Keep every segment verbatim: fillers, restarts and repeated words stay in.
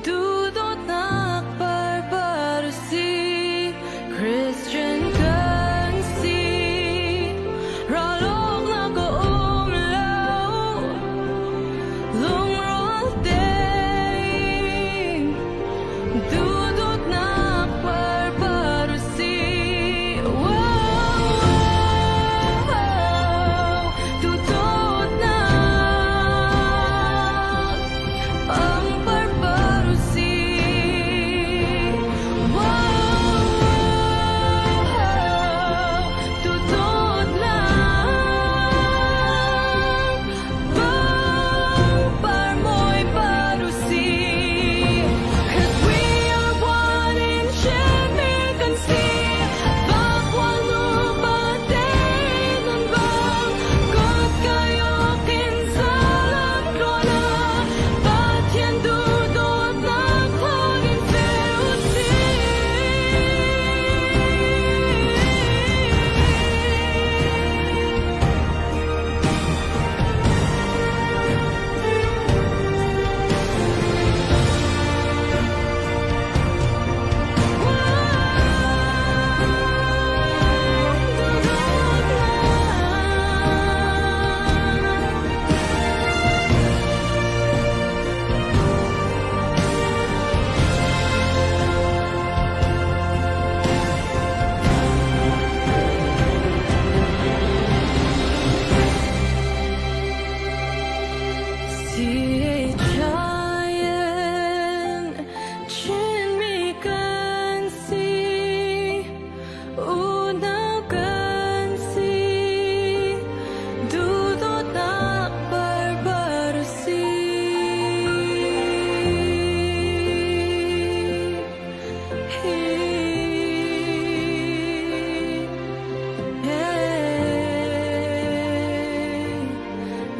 Dudot nak parpar si Christian kan si, ralok nak um lo, lung rol ding. Dudot nak parpar si, wow, wow, dudot nak ang parpar si, wow, wow, dudot nak bang parmoy parusi. 'Cause we are one in Chin Mi Kan Si. Bak wan nu ba te nun bang kot kayo kin salam klona. Pathian dudot nak thonin feusi. Si ei chayen Chin Mi Kan Si, u nau kan si, dudot nak parpar si.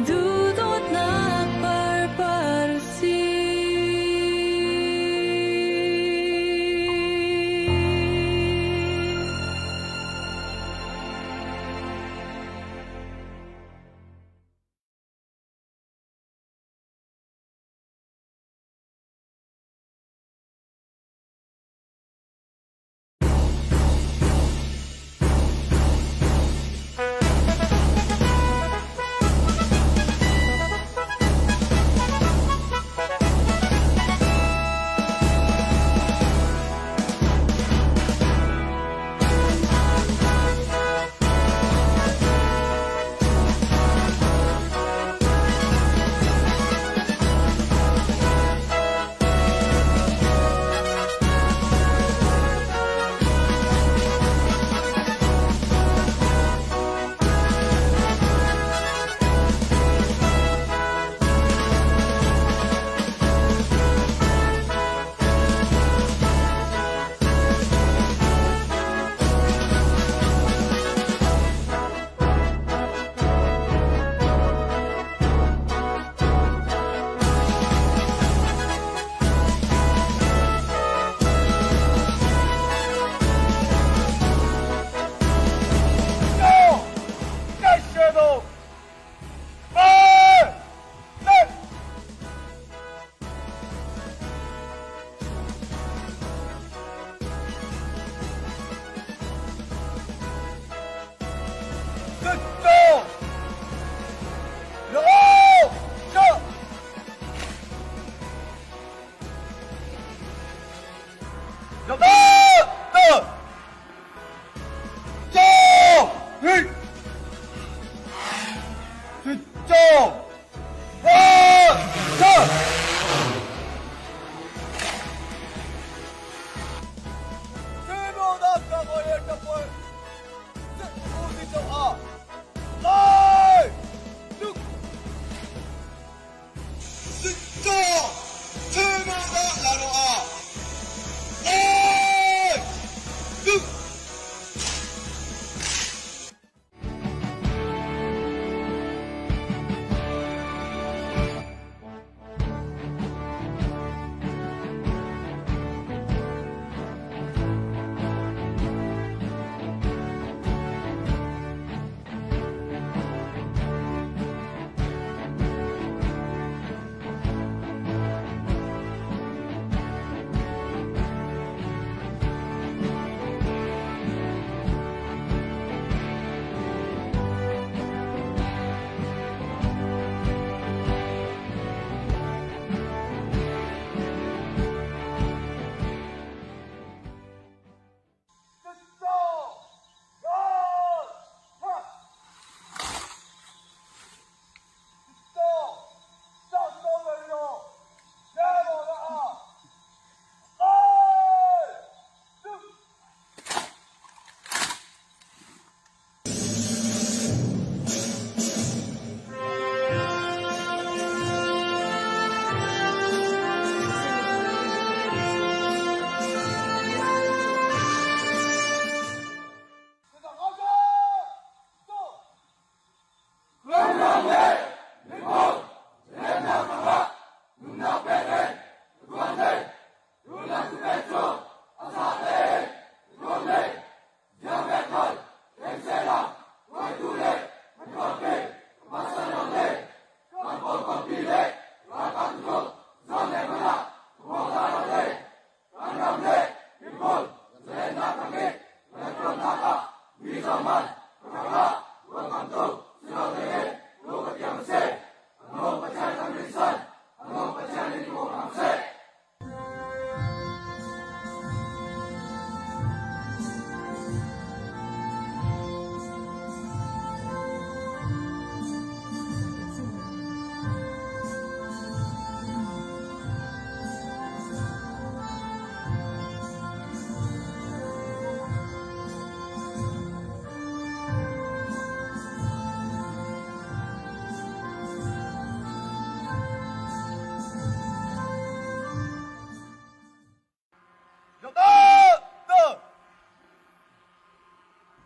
Dudot nak parpar si.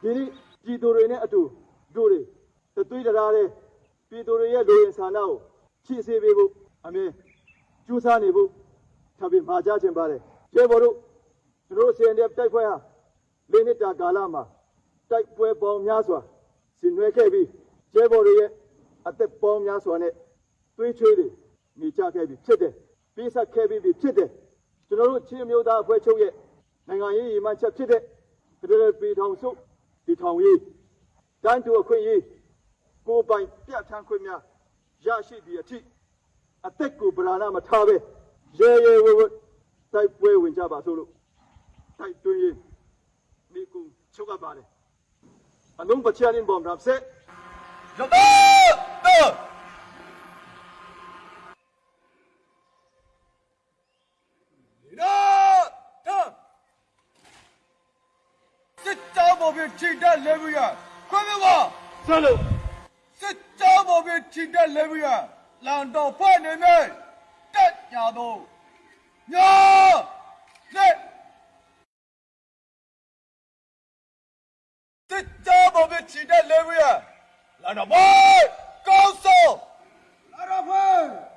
ဒီနေ့ပြည်သူတွေနဲ့အတူဒို့တွေတသွေးတသားတည်းပြည်သူတွေရဲ့လိုအင်ဆန္ဒကိုဖြည့်ဆည်းပေးဖို့အမြဲကြိုးစားနေဖို့ထပ်ပြီးမှာကြားချင်ပါတယ်။ရဲဘော်တို့ကျွန်တော်တို့ C N D F တိုက်ပွဲဟာလေးနှစ်တာကာလမှာတိုက်ပွဲပေါင်းများစွာဆင်နွှဲခဲ့ပြီးရဲဘော်တွေရဲ့အသက်ပေါင်းများစွာနဲ့သွေးချွေးတွေနေကြခဲ့ပြီးဖြစ်တယ်။ပေးဆက်ခဲ့ပြီးဖြစ်တယ်။ကျွန်တော်တို့ချင်းမျိုးသားအဖွဲ့ချုပ်ရဲ့နိုင်ငံရေးရည်မှန်းချက်ဖြစ်တဲ့ဖက်ဒရယ်ပြည်ထောင်စုတည်ထောင်ရေးတန်းတူအခွင့်အရေးကိုယ်ပိုင်ပြဋ္ဌာန်းခွင့်များရရှိသည့်အထိအသက်ကိုပဓာနမထားဘဲရဲရဲဝဲဝဲတိုက်ပွဲဝင်ကြပါစို့လို့တိုက်တွန်းရေးမိကုံချုပ်အပ်ပါတယ်။အလုံးပချာနင်းဘုံရပ်စဲရပါစစ်ကြောင်းပေါ်ဖြင့်ချီတက်လဲပြီးရခွင့်ပြုပါဆက်လို့စစ်ကြောင်းပေါ်ဖြင့်ချီတက်လဲပြီးရလန်တော်ဖွဲ့နေမည်တက်ကြသောညောလက်စစ်ကြောင်းပေါ်ဖြင့်ချီတက်လဲပြီးရလန်တော်ဖွဲ့ကောင်းဆုံးလန်တော်ဖွဲ့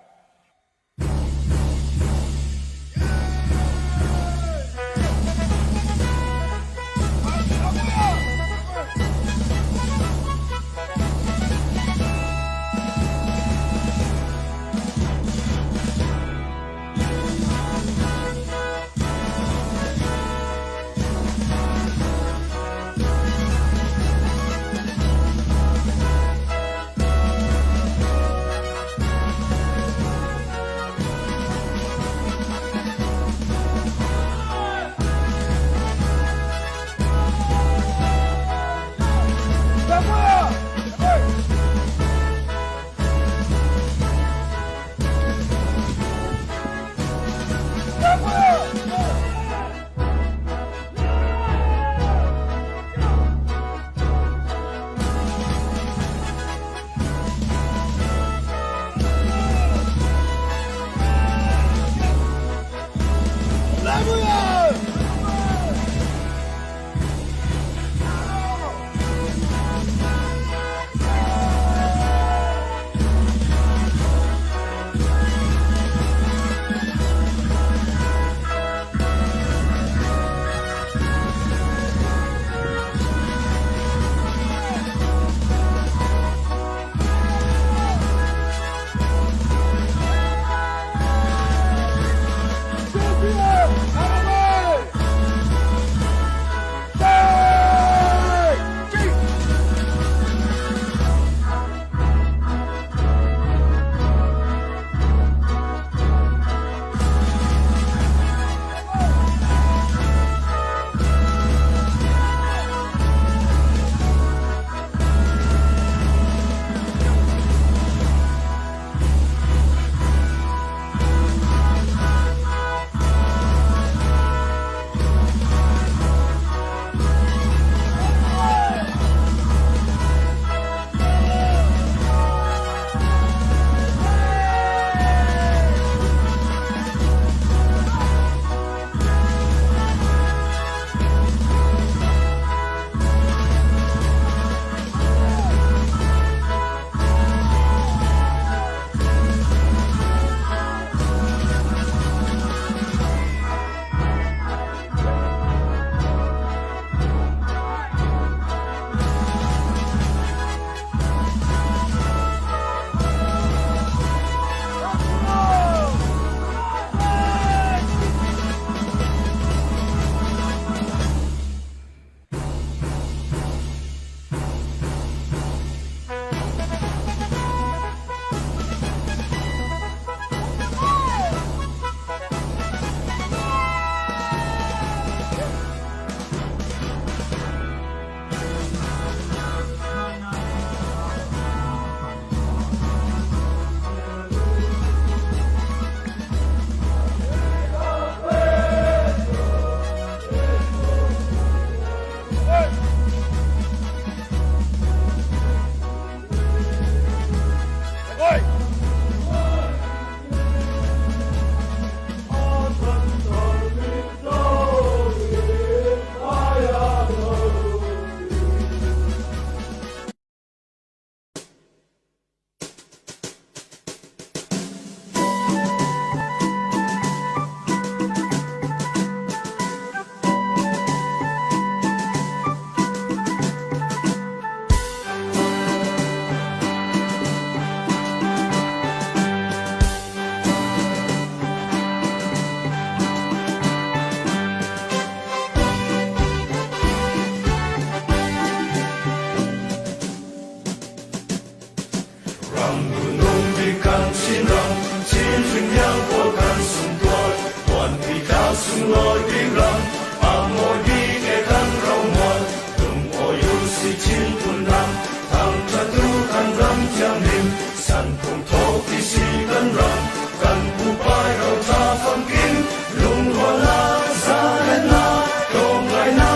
Sunglawi ding ram, a mawi bik e kan romual, lungawi uhsi Chin Tun ram, thangṭhatu kan ram thiangim, San Kung Thawk Tisi kan ram, kan pupai roṭha famkim, lungrualna, zalenna, tawngaina,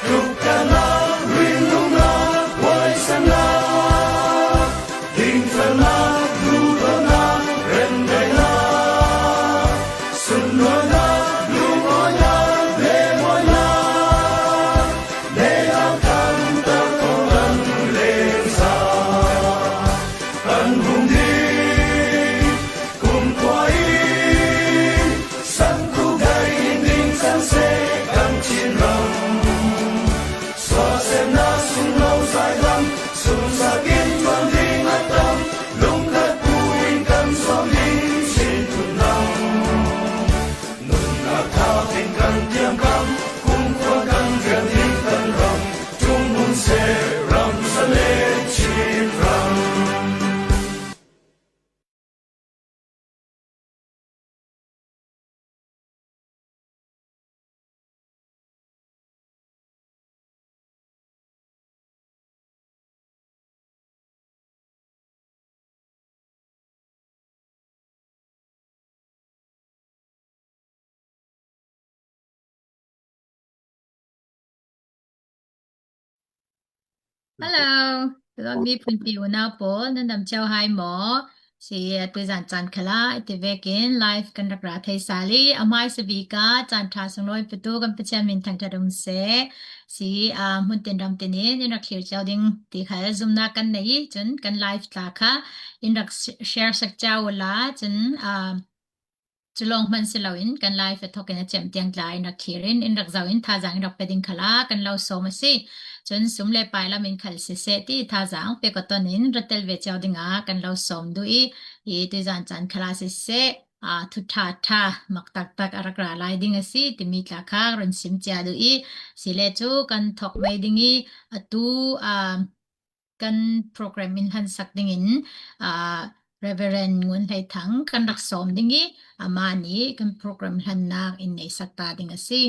tluktatna, rinumna, huaisenna, dingfelna, duhdawtna, remdaihna, sunnuaina, lungawina, lehmuaina, neihla tamtak kong kan lengsa. Kan hung ding kumkhua in, Sangkuk dai in ding cang seh kan Chin ram. Suahsiatna sung lo zai lam, sung sak in tuan ding a tam, lungkhat pu in kan zuam ding Chin Tun ram. Nunnak thak in kan tiamkam, kumkhua kan rian ding kan ram, ṭum hun seh ram sa le Chin ram. Hello, ka lawmmi phunpi unau pawl, nan dam cio hai maw? Si, a, tuizan caan khalah i ti vekin live kan rak ra thei sal i, a hmaisa bik ah caan ṭha sunglawi petu kan Pathian min thangṭhat um seh. Si, a, hmun tin ram tin in in rak thlir cio ding ti kha zumnak kan nei i, cun kan live tla kha in rak share sak cio ula, cun, a, cu lawng hman si loin kan live a thawk in a cem tiang tla in rak thlir in, in rak zoh in thazaang in rak pe ding khalah kan lo sawm a si. Cun sum le pai lam in khal siseh ti thazaang pek aw ton in ra tel ve cio dingah kan lo sawm duh i, i tuizan caan khalah siseh, aa, thu ṭha ṭha mak taktak a rak ra lai ding a si timi tla kha run sim cia duh i, si le cu kan thawk mai ding i, atu, aa, kan program in hlansak dingin, aa, Reverend Ngun Hlei Thang kan rak sawm ding i, amah nih kan program hlannak in neisak ta ding a si.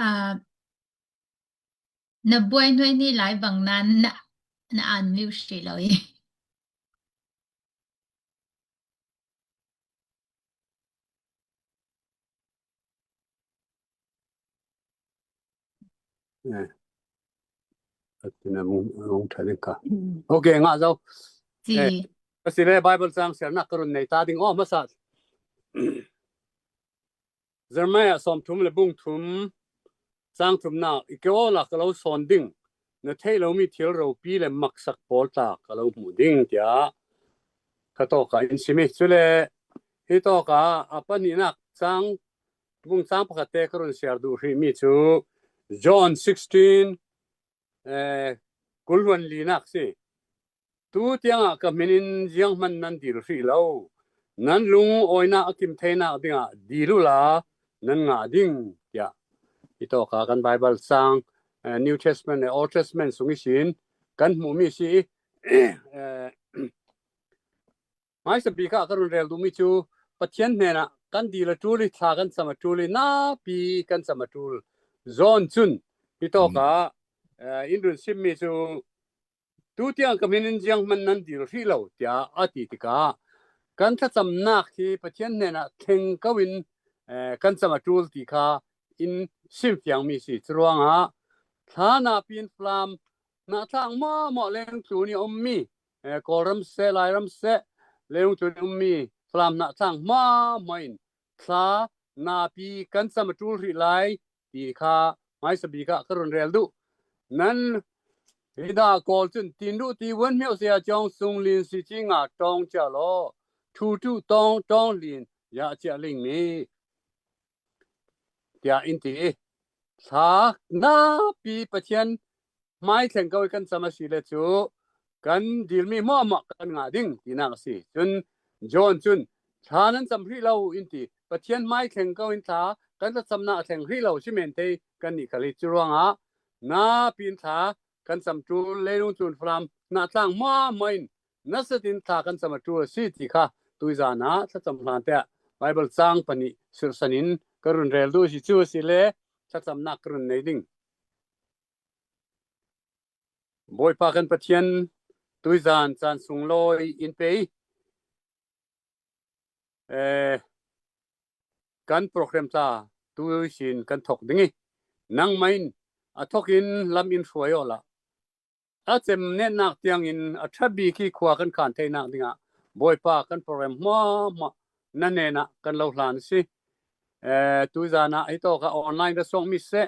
Aa, na buai hnuai ni lai bang nan na, na unmute hrih lo i. Eh. Atina mung, mung thadin ka. Mm. Okay, ngah zo. Si. Eh, a si le Bible cang siarnak ka run nei ta ding aw, masa. Jeremiah sawmthum le bung thum, cang thumnak, i ke awla ka lo sawn ding, na theih lomi thil ropi le maksak pawl tla ka lo hmuh ding, tiah ka tawka in simi. Cule hi tawka a pahnihnak cang, bung cang pakhatte ka run siar duh hrihmi cu John sixteen, eh, kul hluan linak si. Tu tiangah ka hmin in zianghman nan dil hrih lo. Nan lungawinak a kim theinak dingah dil uhla nan ngah ding, tiah hi tawka kan Bible cang, eh, New Testament le Old Testament sung ihsin kan hmuhmi si. Eh, hmaisa bik ah ka run rel duhmi cu Pathian hnenah kan dil a ṭul i, thla kan cam a ṭul i, napi kan cam a ṭul. John cun hi tawka, eh, in run simmi cu, tu tiang ka hmin in zianghman nan dil hrih lo, tiah a ti tikah kan thlacamnak hi Pathian hnenah thleng ko in, eh, kan cam a ṭul ti kha in simfiangmi si. Curuangah thla napi in Falam hnahtlang hmuahhmuah leilung tlun i a ummi, eh, Kawlram seh, Lairam seh, leilung tlun i ummi Falam hnahtlang hmuahhmuah in thla napi kan cam a ṭul hrih lai ti kha hmaisa bik ah ka run rel duh. Nan hi dah Kawl cun, tin duh ti vuan hmeuh saya ciawng sung lin si ci nga tawng cia law, thu ṭuh tawng tawng lin ya cia lingmi, tiah in ti. Thla napi Pathian hmai thleng ko i kan cam a si le cu kan dilmi hmuahhmuah kan ngah ding tinak a si. Cun John cun Thla nan cam hrih lo in ti. Pathian hmai thleng ko in thla kan thlacamna a thleng hrih lo si men thei kan nih khal hi. Cu ruangah napi in thla kan cam ṭul, leilung tlun Falam hnahtlang hmuahhmuah in nasatin thla kan cam a ṭul a si ti kha tuizan ah thlacam hlan te ah Baibal cang pahnih sirhsan in ka run rel duh si cu a si le thlacamnak ka run nei ding. Bawipa kan Pathian, tuizan caan sunglawi in pe i, eh, kan program tla tuisin kan thok ding i, nangmah in a thok in lam in hruai awla a cem netnak tiangin a ṭha bik i khua kan khan theinak dingah Bawipa kan program hmuahhmuah na hnenah kan lo hlan a si. Eh, tuizan ah hi tawk ah online ra suakmi seh,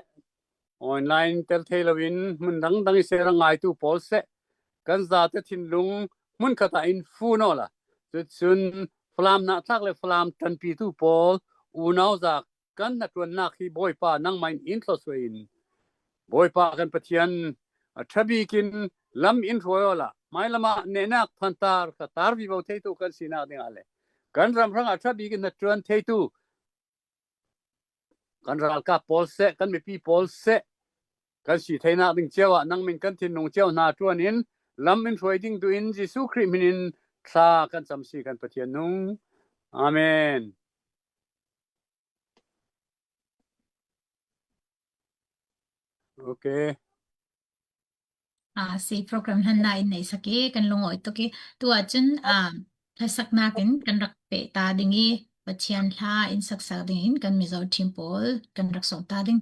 online tel thei loin hmun dangdang i seh ra ngaitu pawl seh, kan zate thinlung hmunkhat ah in fun awla, cucun Falam hnahthlak le Falam ṭanpitu pawl unau zak kan hnaṭuannak hi Bawipa nangmah in in thluasuah in, Bawipa kan Pathian, a ṭha bik in lam in hruai awla, hmailam ah nehnak phantar kha tar vivo theitu kan sinak dingah le kan ram hrang a ṭha bik in hnaṭuan theitu kan ralkap pawl seh, kan mipi pawl seh, kan si theinak ding cio ah nangmin kan thinlung cio hna ṭuan in lam in hruai ding duh in Jesuh Khrih hmin in thla kan cam si kan Pathian nung. Amen. Okay. A si, program hlanna in nei sak i kan lungawi tuk i, tu ah cun, ah, hlasak nakin kan rak peh ta ding i, Pathian hla in saksak dingin kan Mizo team pawl kan rak sawm ta ding.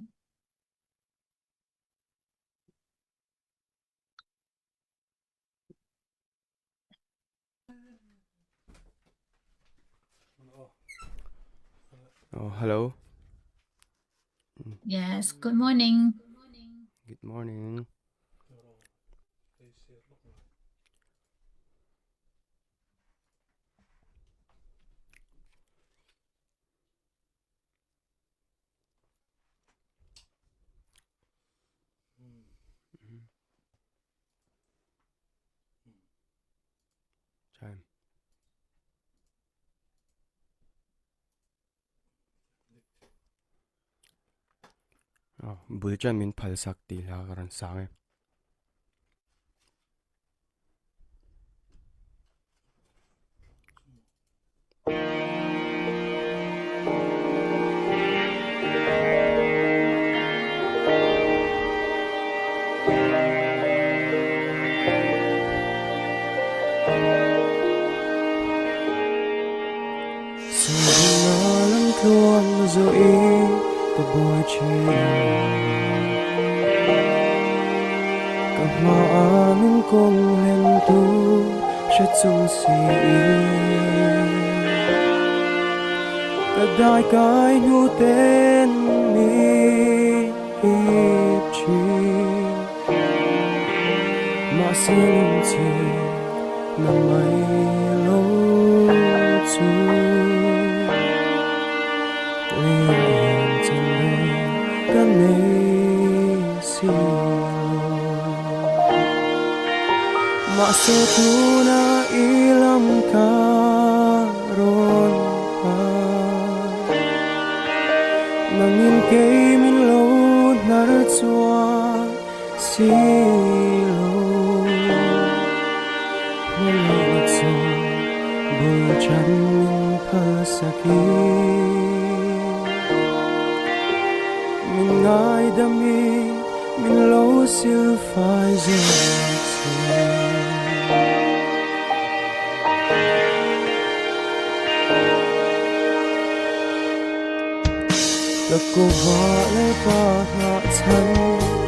Oh, hello. Yes, good morning. Good morning. Time. Oh, bul cam in phalsak ti hla ka ran sang e. Sunglawi lam tluan zo i ka buai ṭhin, ka hma ah min kong hlen tu hre cung si i, ka daikai hnu ten min i ṭhi. Mahse lungthin na mai lo cu lei chan deuh ka nei si lo. Mahse tuna i lam ka rawn hal, nangin kei min lo hnar cuah si lo. Hmangaihna cu bul chan min phalsak i, min ngaidam i min lo silfai zet si. Ka kuva le pa hngah chan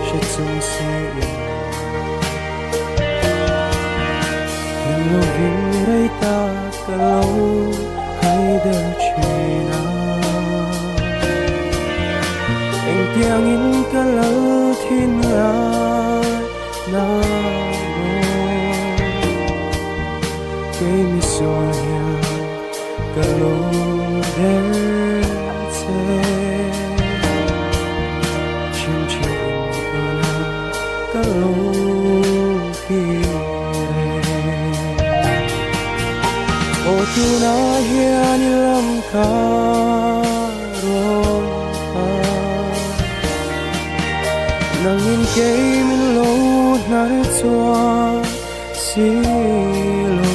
hre cung si in, him lovin rei ta ka lo haider ṭhin a, engtiangin ka lal thinlai na maw? Kei misual hian ka lo der che, ṭhim ṭhim in tuna ka lo kire. Aw, tuna hian i Kei min lo hnar chuak si lo,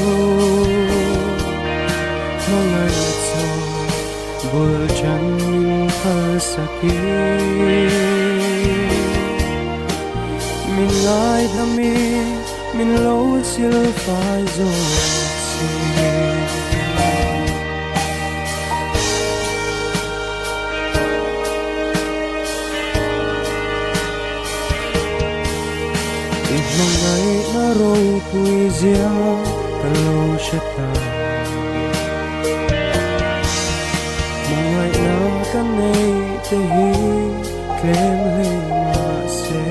hmangaih chuak bul ṭan min phalsak hi. Min ngaidam hi, min lo silfai zawk si. I hmangaihna ropui zia ka lo hre ta. Hmangaihna ka neite hi tlem hlei mah se,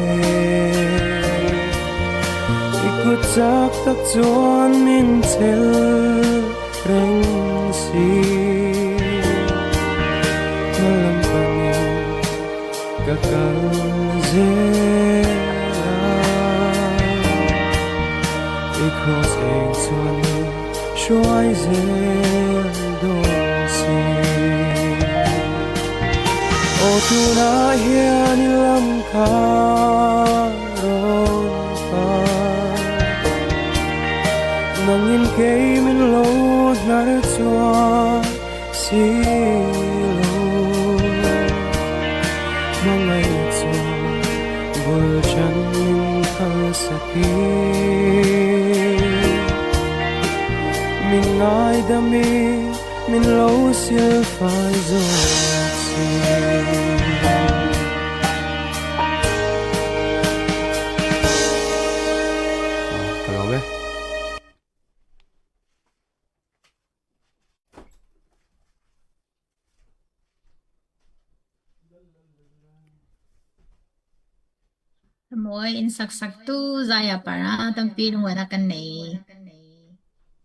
i kut cak tak chuan min chel reng si. Hmalam panin ka kal zel a, i cross eng chuan min hruai zel dawn si. Aw, tunah hian i lam kha rawn pa, nangin kei min lo hnar chuak si lo, hmangaih chuak bul ṭan min phalsak hi. Min ngaidam hi, min lo silfai zawk si. Ka lo le. Mawi in saksaktu Zaya para tampi lungawina kan nei.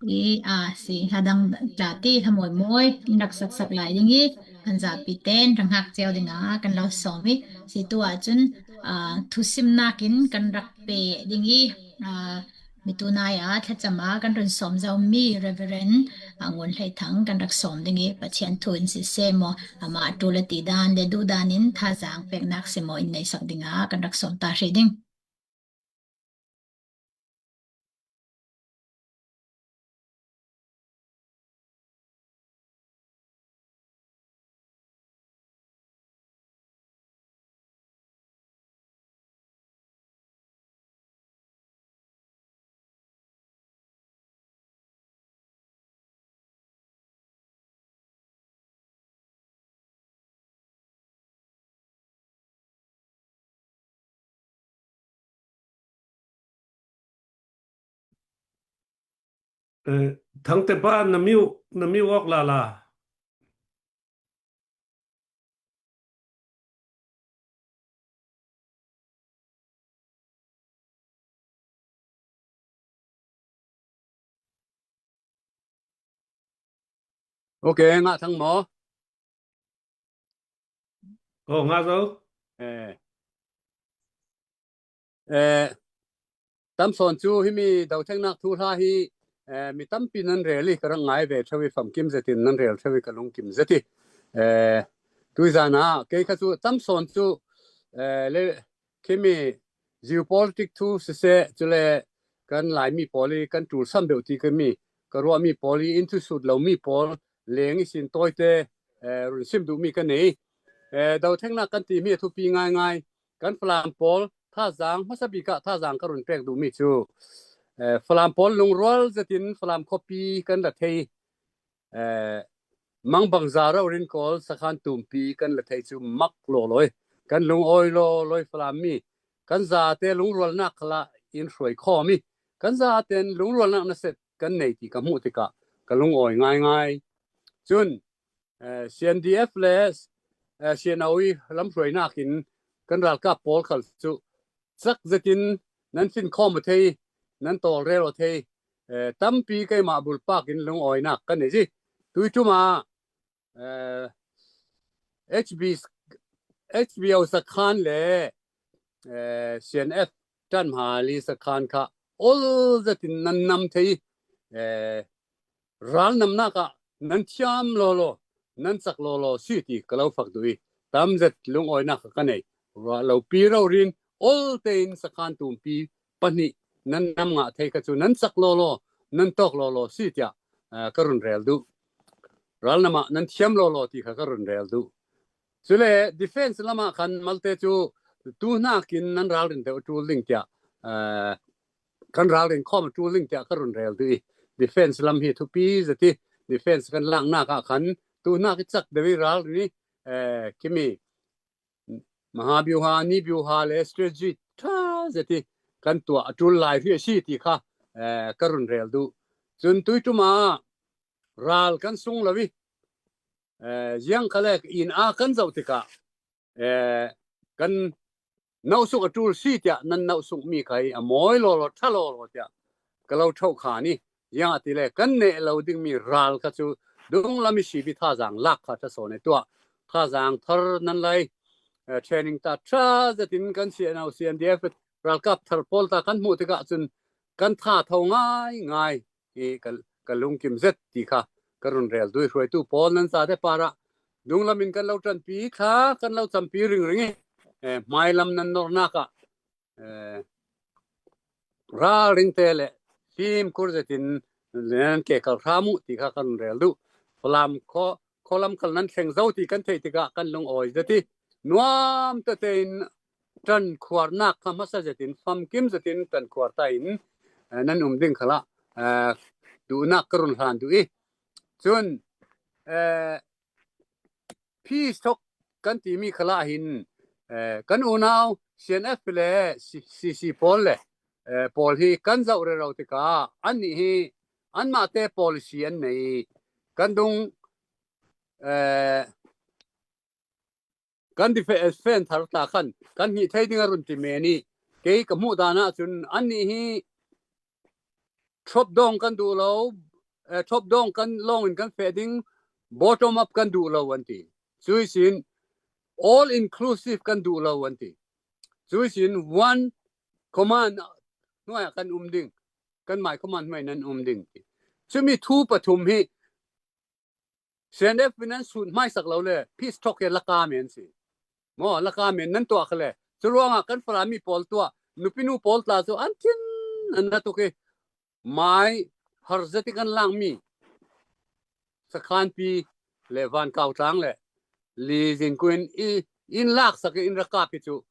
I, a, si, hadang tla ti hamawi mawi in rak saksak lai ding hi, kan zapi ten rak nghak chiau dinga kan lo sawm hi. Si tu ah chun, a, thusim nakin kan rak pe ding hi, a, Mi tunaia thlachama kan rawn sawm zo mi Reverend, a, Ngun Hleithang kan rak sawm ding hi, Pathian thu in si se maw, amah tul a ti dan le duh danin thazang peknak si maw in neisak dinga kan rak sawm ta hrih ding. Eh, Thangte pa, na mute, na mute awk la la. Ok, ngah thang maw? Oh, ngah zo. Eh. Eh, tam sawn chu himi dothengnak thu hla hi, eh, mi tampi nan rel i ka rak ngai ve theu i famkim zetin nan rel theu i ka lungkim zet i. Eh, tuizana kei kha chu tam sawn chu, eh, le khimi geopolitic thu siseh, chule kan Laimi pawl i kan tul sam deuh ti ka mi, ka ruahmi pawl i in thusut lomi pawl leng i sin tawite, eh, run sim duhmi ka nei. Eh, dothengnak kan timi a thupi ngaingai. Kan Falam pawl thazang, hmasa bikah thazang ka run pek duhmi chu, eh, Falam pawl lungrual zetin Falam khuapi kan la thei, eh, mangbangza raurin kawl sakhan tumpi kan la thei chu mak lawlawi, kan lungawi lawlawi Falam mi, kan zate lungrualnak khalah in hruai khawm i, kan zaten lungrualnak naset kan nei ti ka hmuh tikah ka lungawi ngaingai. Chun, eh, C N D F le, eh, C N O i lamhruainakin kan ralkap pawl khal chu chak zetin nan finkhawm aw thei, nan tawlrel aw thei, eh, tampi keimah bulpakin lungawinak ka nei zi. Tuituma, eh, H B, H B O sakhan le, eh, C N F Tanmahal i sakhan kha awl zetin nan nam thei, eh, ral namnak ah nan thiam lawlaw, nan chak lawlaw si ti ka lo fak duh i, tam zet lungawinak ka nei. Ruah lopi raurin ol tein sakhan tumpi pahnih nan nam ngah thei kha chu nan chak lawlaw, nan tawk lawlaw si tiah, eh, ka run rel duh. Ralnamah nan thiam lawlaw ti kha ka run rel duh. Cule defense lamah khan malte cu tuhnakin nan ralrin deuh a ṭul ding tiah, eh, kan ralrin khawm a ṭul ding tiah ka run rel duh i, defense lam hi thupi zet i, defense kan laknak ah khan tuhnak i chak deuh i ralrin i, eh, khimi mahabiuha, nibiuha le strategy ṭha zet i kan tuah a ṭul lai hi a si ti kha, eh, ka run rel duh. Cun tuiṭum ah ral kan sung lo i, eh, ziang kha le in a kan zoh tikah, eh, kan nauhsuk a ṭul si tiah nan nauhsukmi kha hi a mawi lawlaw, ṭha lawlaw tiah ka lo ṭhoh kha ni. Ziangahtile kan neh lo dingmi ral kha cu dunglam i sibi thazaang lak kha ṭha sawn e tuah. Thazaang thar nan lai, eh, training ta ṭha zetin kan C N O, C N D F ralkap thar pawl ta kan hmuh tikah cun kan tha tho ngaingai i ka, ka lungkim zet ti kha ka run rel duh i, hruaitu pawl nan zate parah dunglam in kan lo ṭanpi thla, kan lo campi ringring i, eh, hmailam nan nornak ah, eh, ralring te le fimkhur zetin nan ke kal hram uh ti kha ka run rel duh. Falam khaw, khawlam kal nan thleng zo ti kan theih tikah kan lung awi zet i, nuam tete in ṭankhuarnak kha hmasa zetin, famkim zetin ṭankhuar ta in, eh, nan um ding khalah, eh, duhnak ka run hlan duh i. Cun, eh, peace talk kan timi khalah hin, eh, kan unau C N F le C C pawl le, eh, pawl hi kan zoh rero tikah annih hi anmahte policy an nei. Kan dung, eh, kan defense thar ta khan kan hnih thei ding a run ti men i, kei ka hmuh dan ah cun annih hi top down kan duh lo, eh, top down kan lawngin kan feh ding, bottom up kan duh lo an ti. Cuihsin all inclusive kan duh lo an ti. Cuihsin one command hnuai ah kan um ding, kan mai command hnuai nan um ding ti. Cumi thu pathum hi C N F in an sut hmaisak lo le peace talk hi laka men si. Maw, laka men nan tuah kha le. Curuangah kan Falam mi pawl tuah, nupinu pawl tla cu an thin an na tuk i, mai har zet i kan lakmi sakhanpi le Vankau tlang le Li Zingkuin i, in laksak i in rak kap hi cu.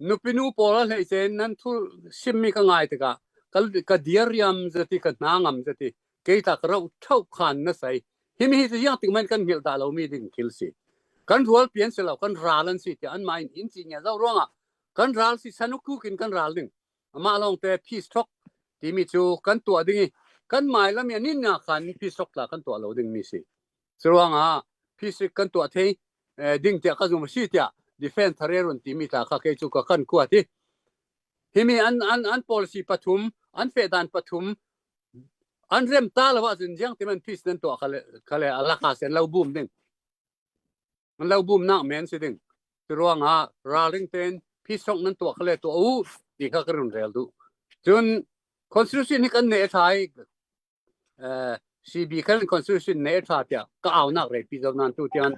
Nupinu pawl a hleice in nan thu simmi ka ngai tikah ka, ka dir riam zet i, ka hna ngam zet i, kei tla ka rauh ṭhauh khan na sei. Himi hi cu ziangtik man kan hngilh dah lomi ding thil si. Kan rualpi an si lo, kan ral an si tiah anmah in in ci ngia zo ruangah kan ral si, sanuk tukin kan ral ding. Amah lawngte peace talk timi cu kan tuah ding i, kan mailam i a ninna khan peace talk tla kan tuah lo dingmi si. Curuangah peace kan tuah thei, eh, ding tiah ka zum a si tiah defense thar e run timi tla kha kei cu ka kan kuat i. Himi an, an, an policy pathum, an fehdan pathum, an rem ta lo ahcun ziangtiman peace nan tuah kha le, kha le a laka sen lo bum ding. An lo bumnak men si ding. Curuangah ralring tein peace talk nan tuah kha le tuah u ti kha ka run rel duh. Cun constitution hi kan neh ṭha i, eh, C B khan constitution neh ṭha tiah ka aunak reipi zo nan tu tiang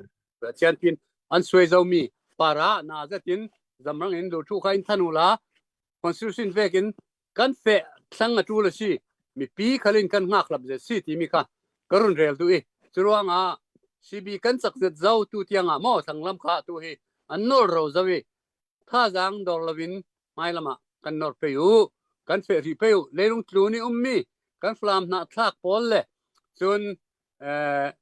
chianpin an suai zomi para na zetin zamrang in lu thu kha in than uhla constitution vekin kan feh thlang a ṭul a si. Mipi khalin kan ngakhlap zet si timi kha ka run rel duh i, curuangah C B kan cak zet zo tu tiangah maw, thanglam kha tu hi an nolh ro zo i, thazaang dor loin hmailam ah kan nor pei uh, kan feh rih pei uh. Leilung tlun i ummi kan Falam hnahthlak pawl le cun, eh,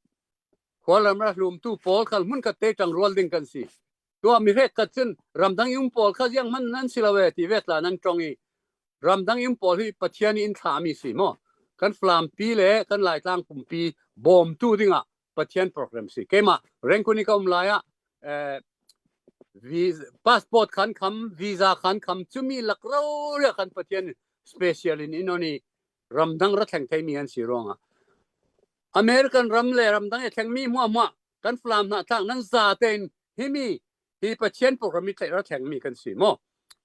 khualam ra hlumtu pawl khal hmunkhat te ṭangrual ding kan si. Tua mi hrekkhat cun ramdang i um pawl kha zianghman nan si lo e ti ve tla nan ṭong i, ramdang i um pawl hi Pathian i in thlahmi si maw? Kan Falampi le kan Laitlang pumpi bawmtu dingah Pathian program si. Keimah Rangoon i ka um lai ah, eh, vis-, passport khankham, visa khankham, cumi lak rori ah khan Pathian special in in on i ramdang ra thleng theimi an si ruangah American ram le ramdang i thlengmi hmuahhmuah kan Falam hnahthlak nan zate in himi hi Pathian program i tlaih ra thlengmi kan si maw?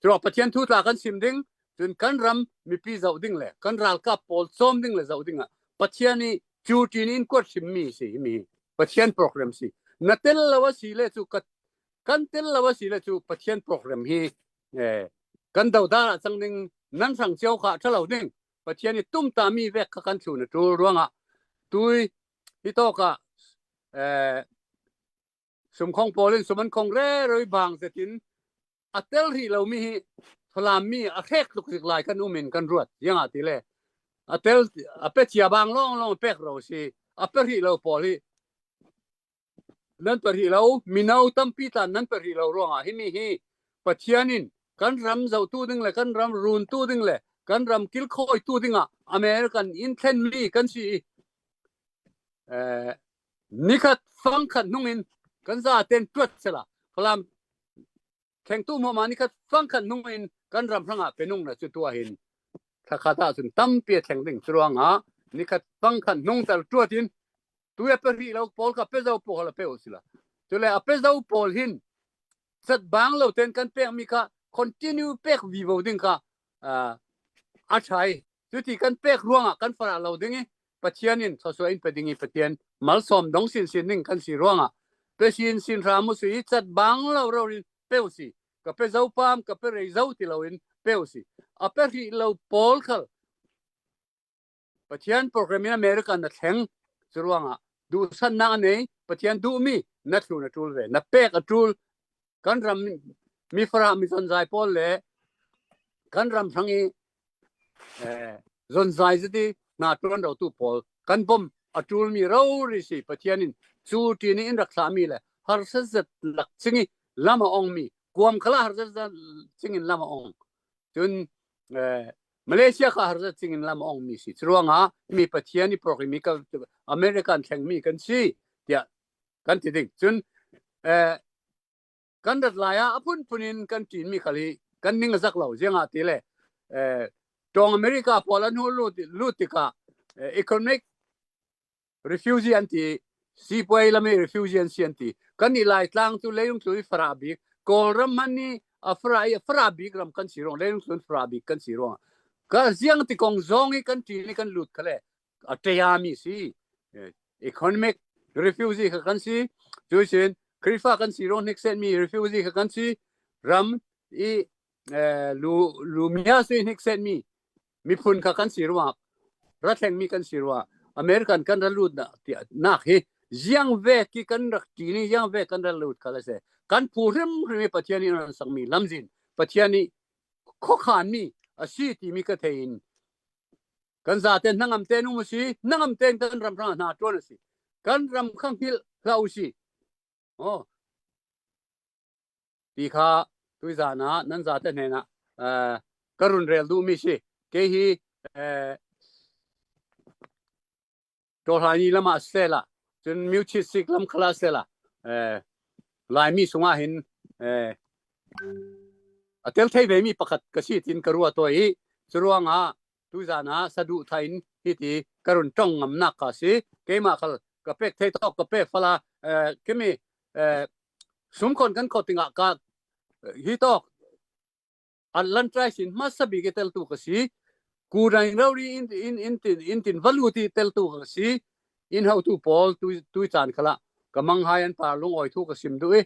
Curuang Pathian thu tla kan sim ding, cun kan ram mipi zoh ding le kan ralkap pawl cawm ding le zoh dingah Pathian i cu ṭin in kuat hrimmi si himi hi. Pathian program si. Na tel lo a si le cu ka, kan tel lo a si le cu Pathian program hi eh, kan dodal ah cang ding, nan hrang cio kha ṭha lo ding. Pathian i tumta mi vek kha kan thlun a ṭul ruangah tui hi tawkah, eh, sumkhawng pawl in sum an khawng rero i bang zetin a tel hrih lo mi hi Falam mi a hrek tluk zik lai kan um in kan ruat. Ziangahtile a tel, a pe cia bang lawnglawng pek ro si, a pe hrih lo pawl hi nan pe hrih lo, mino tampi tlan nan pe hrih lo ruangah himi hi Pathian in kan ram zohtu ding le kan ram runtu ding le kan ram kilkhawitu dingah American in thlen mi kan si i, eh, nikhat fangkhat hnungin kan zaten tuat sela Falam thlengtu hmuahmah nikhat fangkhat hnungin kan ram hrangah pe nungna cu tua hin thlakhat ah cun tampi a thleng ding. Curuangah nikhat fangkhat hnung tal tuat in tui a pe hrih lo pawl kha pe zo pawl a pe uh sila. Cule a pe zo pawl hin cat bang lo ten kan pekmi kha continue pek vivo ding kha, ah, a ṭhai. Cuti kan pek ruangah kan farah lo ding i Pathian in thawsuah in pe ding i Pathian malsawm dong sinsin ding kan si ruangah pe sinsin hram uh si i cat bang lo rori in pe uh si. Ka pe zo pam, ka pe rei zo ti lo in pe uh si. A pe hrih lo pawl khal Pathian program in America na thleng. Curuangah duhsannak a nei, Pathian duhmi na thlun a ṭul ve, na pek a ṭul. Kan ram mi farah mi zonzai pawl le kan ram hrang i, eh, zonzai ziti hna ṭuan rotu pawl kan bom a ṭulmi rori si. Pathian in cu ṭin i in rak thlahmi le harsat zet lak cing i lam a ongmi, kuam khalah harsat zet cing in lam a ong. Cun, eh, Malaysia kha harzat cingin lam a ongmi si. Curuangah mi Pathian i program i ka American thlengmi kan si, tiah kan ti ding. Cun, eh, kan rat lai ah a phunphun in kan ṭinmi khal hi kan ning a zak lo. Ziangahtile, eh, ṭawng America pawl an hul lut, lut tikah, eh, economic refugee an ti, sipuai lam i refugee an si an ti. Kan i Laitlang cu leilung tlun i farah bik, Kawlram hman i a farah, i a farah bik ram kan si ruang, leilung tlun farah bik kan si ruang. Ka ziang ti kong zong i kan ṭin i kan lut khale a ṭeami si. Eh, economic refugee kha kan si, cuisin Khrihfa kan si ruang hniksetmi refugee kha kan si, ram i, eh, lu, lu mia sui hniksetmi miphun kha kan si ruak, ra thlengmi kan si ruak, American kan ra lut nak hi ziang vek i kan rak ṭi ni, ziang vek kan ra lut kha la se. Kan phu hrimhrim i Pathian i ran sakmi lamzin, Pathian i khuakhanmi a si timi ka thei in, kan zate hnangam ten um a si, hnangam ten kan ram hrang hna ṭuan a si, kan ram khang hilh hlah u si. Aw. Ti kha tuizan ah nan zate hnenah, eh, ka run rel duhmi si. Kei hi, eh, Tawlhai ni lamah a si sehla, cun Myochit Sik lam khalah a si sehla, eh, Laimi sungah hin, eh, a tel thei vemi pakhat ka si tin ka ruat aw i, curuangah tuizan ah saduh thah in hiti ka run ṭong ngamnak kha si. Keimah khal ka pek thei tawk ka pek fala, eh, kimi, eh, sumkhawn kan khawt tingah ka, eh, hi tawk Atlantis in hmasa bik i teltu ka si. Kudang rori in, in, in tin, in tin valut i teltu ka si. In hotu pawl tui, tui caan khalah ka manghai an par lungawi thu ka sim duh i,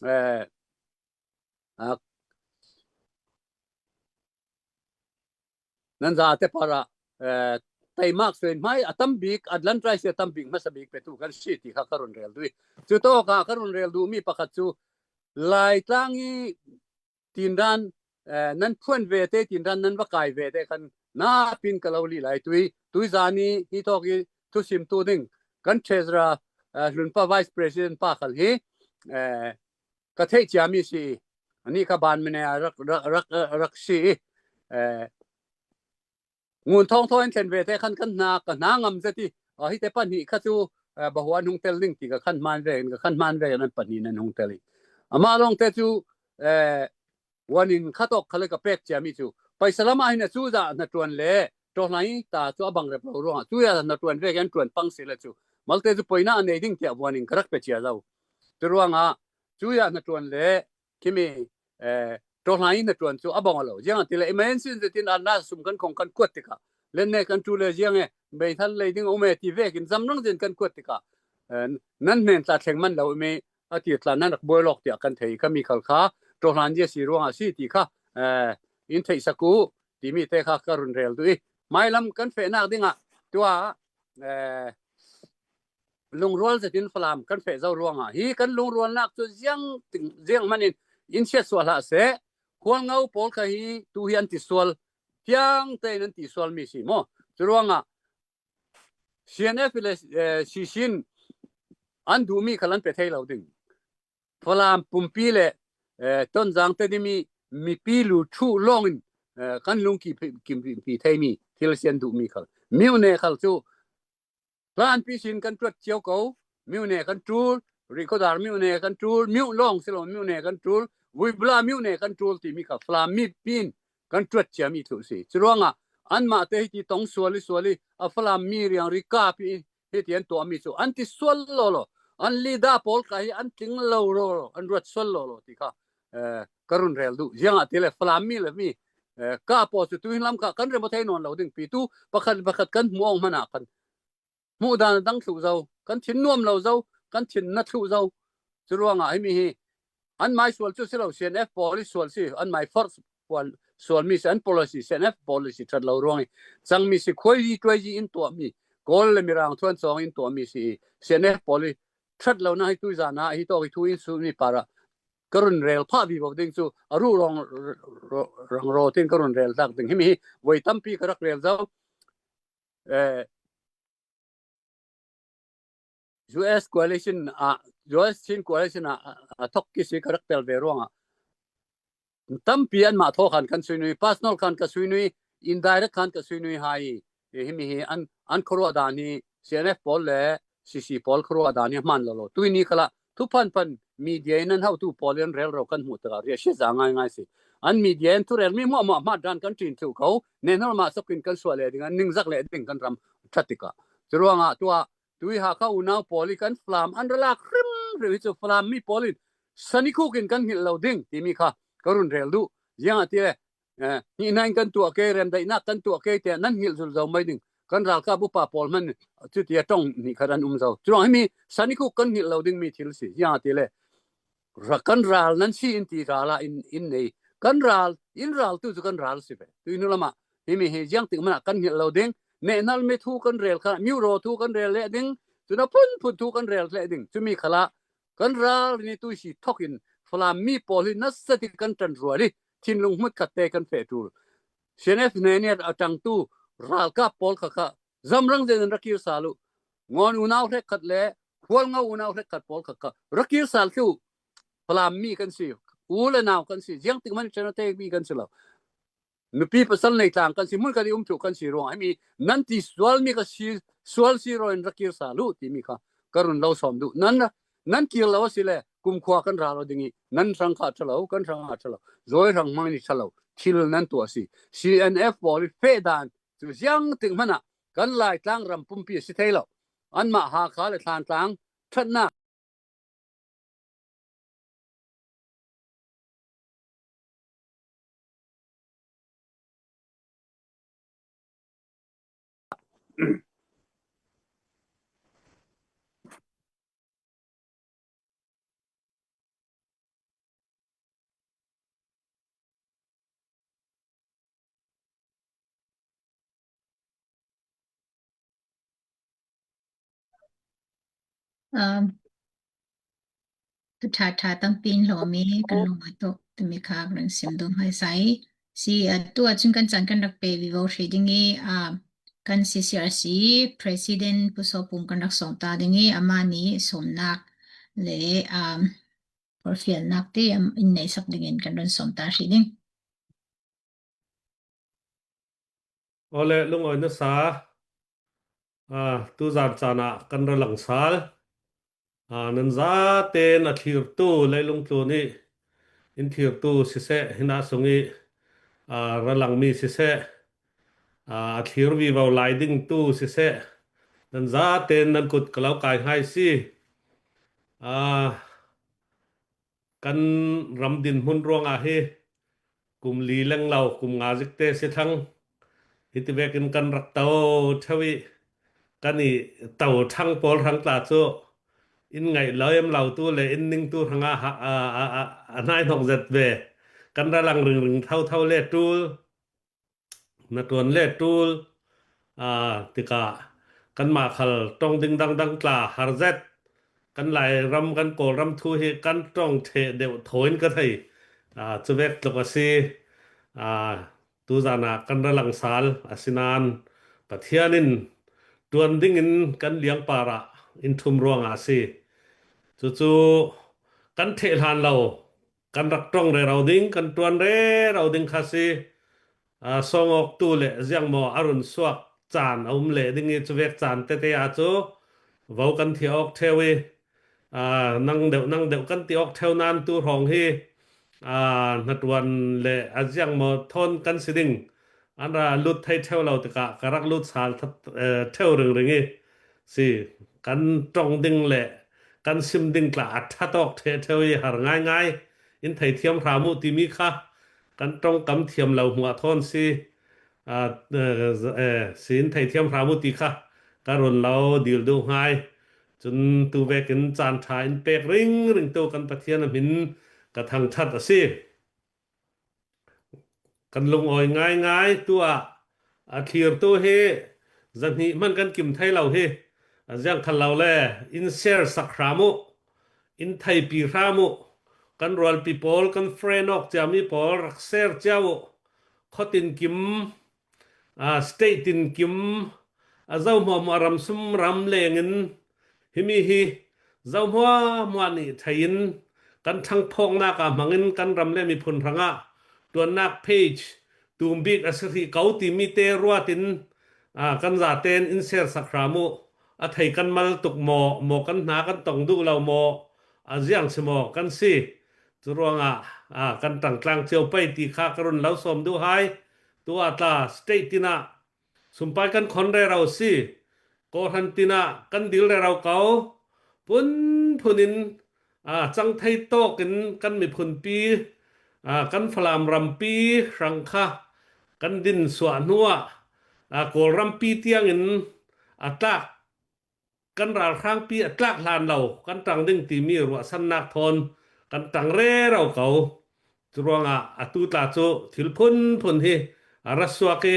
eh, ah, nan zate parah, eh, taimak suin hmai a tam bik, Atlantis a tam bik, hmasa bik petu kan si ti kha ka run rel duh i. Cu tawka ka run rel duhmi pakhat cu Laitlang i tindan, eh, nan phuan ve te, tindan nan va kai ve te khan napin ka lo lih lai tui, tuizan i hi tawk i thusim tu ding kan Treasurer, eh, Hlunpa Vice President pa khal hi, eh, ka theih ciami si i, ani kha ban mene a rak, rak, rak, rak si i, eh, ngun thawngthaw in thlen ve te khan kan hna, ka hna ngam zet i, ah, hi te pahnih kha cu, eh, bahuan hung tel ding ti ka khan hman ve, ka khan hman ve nan pahnih nan hung tel i. Amah lawngte cu, eh, vuan in kha tawk khale ka pek ciami cu. Paisa lamah hin a cu zah hnaṭuan le, ṭawlai ta cu a bang rep lo ruangah, cu zah hnaṭuan ve kan ṭuan pang si le cu. Malte cu poina a nei ding tiah vuan in ka rak pe cia zo. Cu ruangah, cu zah hnaṭuan le, Khimi, eh, ṭawlai hnaṭuan cu a bang lo. Ziangahtile emergency zetin an na sum kan khong kan kuat tikah, len ne kan ṭu le ziang e, meithal lei ding a um e ti vekin zamrang zin kan kuat tikah, eh, nan hnen tla thleng man lo mi a ti tla nan rak buai lawk tiah kan thei khami khal kha, ṭawhlan zia si ruangah si ti kha, eh, in theihsak uh timi te kha ka run rel duh i. Mailam kan fehnak dingah tua, eh, lungrual zetin Falam kan feh zo ruangah hi kan lungrualnak cu ziang ting, ziang hmanin in siatsuah hlah seh. Khualngo pawl kha hi tu hi an ti sual, tiang tein an ti sual mi si maw? Curuangah C N F le, eh, C C in an duhmi khal an pe thei lo ding. Falam pumpi le, eh, Tonzang te dimi mipi lu ṭhuh lawngin, eh, kan lung ki, ki, ki, ki theimi thil si an duhmi khal. Miu ne khal cu hlanpi sin kan ṭuat cio ko, miu ne kan ṭul, Rikhodar miu ne kan ṭul, miu lawng si lo, miu ne kan ṭul, Vuibula miu ne kan ṭul timi kha Falam mipi in kan ṭuat ciami thu si. Curuangah anmah te hiti tong sual i sual i a Falam mi riang ri kap i hiti an tuahmi cu an ti sual lawlaw, an lida pawl kha hi an tling lo lawlaw, an ruat sual lawlaw ti kha, eh, ka run rel duh. Ziangahtile Falam mi le mi, eh, ka paw cu tuhin lam kha kan rem aw thei nawn lo ding pi tu pakhat pakhat kan hmuh awng hmanah khan hmuh dan a dang thluh zo, kan thin nuam lo zo, kan thin na thluh zo. Curuangah himi hi an mai sual cu si lo, C N F pawl i sual si, an mai force pawl sual mi si, an policy, C N F policy ṭhat lo ruang i cang mi si, khuai zi tuai zi in tuah mi, Kawl le Mirang thuan cawng in tuah mi si, C N F pawl i ṭhat lo na hi tui zan ah hi tawk i thu in su mi parah ka run rel phah vivo ding cu a ruh rawng, rawng, rawng, rawng tin ka run rel tlak ding. Himi hi voi tampi ka rak rel zo. Eh, U S coalition ah, U S Chin coalition ah, a, a thok kisi ka rak tel ve ruangah tampi anmah thaw khan kan sui nui, personal khan ka sui nui, indirect khan ka sui nui hai. Eh, himi hi an, an khuaruah dan hi C N F pawl le C C pawl khuaruah dan hi a hman lo lo. Tuini khalah thuphan pan media in an hotu pawl in rel ro kan hmuh taka ria sia za ngai ngai si. An media in thurel mi hmuahhmuah hmat dan kan ṭin thluh ko. Nen hol mah sokin kan suah leh ding, an ningzak leh ding kan ram ṭha tikah. Curuangah tua tui Hakha unau pawl i kan Falam an ra lak hrim hrim hi cu Falam mi pawl in sanikhuk in kan hngilh lo ding timi kha ka run rel duh. Ziangahtile, eh, hihna in kan tuah kei, remdaihnak kan tuah kei tiah nan hngilh zulzo mai ding. Kan ralkap upa pawl hman cuti a ṭong hnih khat an um zo. Curuang himi sanikhuk kan hngilh lo dingmi thil si. Ziangahtile, ra-, kan ral nan si in ti ral ah in, in nei. Kan ral, in ral tu cu kan ral si ve. Tuihnu lamah himi hi ziangtik hmanah kan hngilh lo ding. Nehnal mi thu kan rel kha, miuraw thu kan rel leh ding. Cun a phunphun thu kan rel leh ding. Cumi khalah kan ral ni tuisi thokin Falam mi pawl hi nasa ti kan ṭan rual i thinlung hmut khat te kan feh ṭul. C N F neniat a ṭangtu ralkap pawl kha kha zamrang zenin ra kir sal uh. Ngawn unau hrekkhat le Khualngo unau hrekkhat pawl kha kha ra kir sal thluh. Falam mi kan si, u le nau kan si, ziangtik man ṭan a te mi kan si lo. Nupi pasal nei tlang kan si, hmun kan i um thluh kan si ruang. Himi nan ti sual mi ka si, sual si rawin ra kir sal uh timi kha ka run lo sawm duh. Nan, nan kir lo a si le kumkhua kan ral aw ding i nan hrang kha ṭha lo, kan hrang a ṭha lo, zawi hrang hmang ni ṭha lo thil nan tuah a si. C N F pawl i feh dan cu ziangtik hmanah kan Laitlang ram pumpi a si thei lo. Anmah Hakha le Thantlang ṭhatnak Um, tu ṭha ṭha tampi in hlawm i kan lawm a tuah timi kha kan sim duh hmaisa i si, ah, tu ahcun kan caan kan rak pe vivo hrih ding i, ah, kan C C R C President Pu Saw Pum kan rak sawm ta ding i amah nih sawmnak le, um, porfialnak te in neisak dingin kan run sawm ta hrih ding. Awle, lungawi nasa, aa, tuzan caan ah kan ra lang sal. Aa, nan zaten a thlirtu leilung tlun i in thlirtu siseh, hinah sung i, aa, ra langmi siseh, aa, a thlir vivo lai ding tu siseh, nan zaten nan kut ka lo kai hngai si. Aa, kan ram dinhmun ruangah hi kum li leng lo, kum nga zik te si thlang. Hiti vekin kan rak to ṭheu i kan i to ṭhang pawl hrang tla cu in ngaih lawm lo tu le in ning tu hranga a, a, a, a hnai hnawk zet ve. Kan ra lang ringring thotho le tul, na tuan le tul, a, tikah kanmah khal ṭong ding dangdang tla har zet. Kan Lairam, kan Kawlram thu hi kan ṭong ṭheh deuh thaw in ka thei. A, cuvek tluk a si. A, tuzanah kan ra lang sal a si nan Pathian in ṭuan dingin kan liangparah in thum ruangah a si. Cucu kan ṭheh hlan lo, kan rak ṭong rero ding, kan ṭuan rero ding kha si. A, sawngawktu le ziangmaw a run suak caan a um leh ding i cuvek caan tete ah cu vo kan thiah awk ṭheu i, a, nang deuh, nang deuh kan ti awk ṭheu nan tu hrawng hi, a, hnaṭuan le a ziangmaw thawn kan si ding. An ra lut thei ṭheu lo tikah ka rak lut sal that, eh, ṭheu ringring i si. Kan ṭong ding le kan sim ding tla a ṭhat awk ṭheh ṭheu i har ngaingai in theithiam hram uh timi kha kan ṭongkam thiam lo hmuah thawn si, a, eh, eh, si in theithiam hram uh ti kha ka run lo dil duh hngai. Cun tu vekin caan ṭha in pek ringring tu kan Pathian a hmin ka thangṭhat a si. Kan lungawi ngaingai tu ah a thlirtu hi zahnih hman kan kim thei lo hi. A ziang khal lo le in share sak hram uh, in theipi hram uh, kan rualpi pawl, kan friend awk ciami pawl rak share cia uh. Khuatin kim, a, state in kim, a, zo hmuahhmuah ram sum ram lengin himi hi zo hmuahhmuah nih thei in kan ṭhangphawknak ah hmangin kan ram le miphun hrangah ṭuannak page tum bik a si hrih ko timi te ruat in, a, kan zaten in share sak hram uh. A thei kan mal tuk maw, maw kan hna kan tong duh lo maw, a ziang si maw kan si. Cu ruangah, a, kan ṭangtlang cio pei ti kha ka run lo sawm duh hai. Tu ah tla state tinah sumpai kan khon rero si. Kawhhran tinah kan dil rero ko. Phunphun in, a, cang thei tawk in kan miphunpi, a, kan Falam rampi hrang kha kan din suah hnuah, a, Kawlrampi tiangin a tlak, kan ralhrangpi a tlak hlan lo kan ṭang ding timi ruahsannak thawn kan ṭang rero ko. Cu ruangah atu tla cu thil phunphun hi a ra suak i,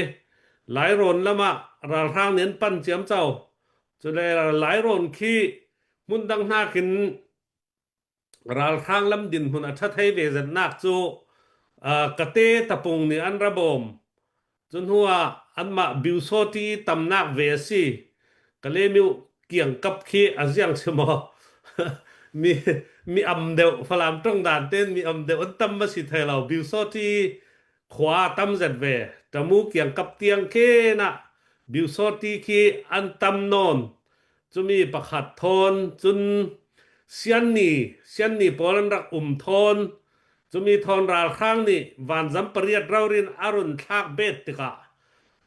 Lairawn lamah ralhrang nih an pan ciamco. Cule Lairawn khi hmun dang hnakin ralhrang lam dinhmun a ṭha thei ve zetnak cu, aa, Kate Tapung nih an ra bawm. Cu hnuah anmah Biusawti tamnak ve a si. Ka lemiu kiangkap khi a ziang si maw? Mi, mi am deuh, Falam ṭong dan tein mi am deuh an tam a si thei lo. Biusawti khua tam zet ve. Tamu kiangkap tiang khenah Biusawti khi an tam nawn. Cumi pakhat thawn cun Sianni, Sianni pawl an rak um thawn, cumi thawn ralhrang nih vanzam pariat rori in a run thlak bet tikah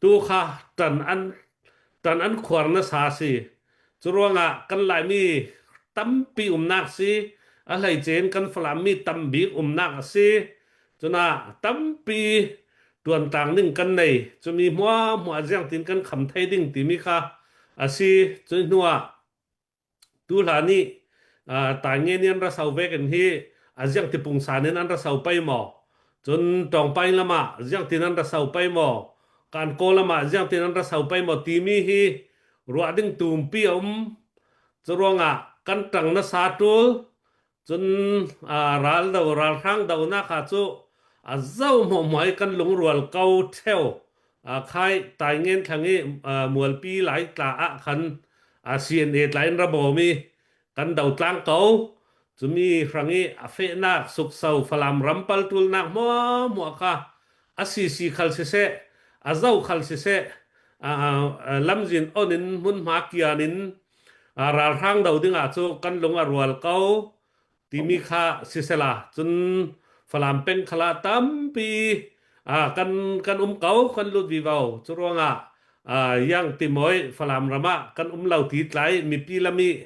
tu kha ṭan an, ṭan an khuar nasa a si. Cu ruangah kan Laimi tampi umnak si, a hleice in kan Falam mi tam bik umnak a si. Cunah tampi ṭuantlang ding kan nei. Cumi hmuahhmuah ziangtin kan kham thei ding timi kha a si. Cu hnuah tu hlan ih, aa, Taingen ih an ra so vekin hi a ziangti pungsan in an ra so pei maw? Cun Ṭawngpai lamah ziangtin an ra so pei maw? Kankaw lamah ziangtin an ra so pei maw? Timi hi ruah ding tumpi a um. Cu ruangah kan ṭang nasa ṭul. Cun, aa, ral do, ralhrang donak ah cu a zo hmuahhmuah ih kan lungrual ko ṭheu. Aa, khai Taingen thlang ih, aa, Mualpi lai tla ah khan, aa, C N A tla in ra bawm ih kan do tlang ko. Cumi hrang ih a fehnak sukso Falam ram palṭulnak hmuahhmuah kha a sisi khal siseh, a zo khal siseh, aa, aa, lamzin on in hmunhma kian in, aa, ralhrang do dingah cu kan lung a rual ko. Timi kha sisela, cun Falam peng khalah tampi, aa, kan, kan um ko, kan lut vivo. Cu ruangah, aa, yang ti maw ih Falam ramah kan um lo ti tla ih mipi lam ih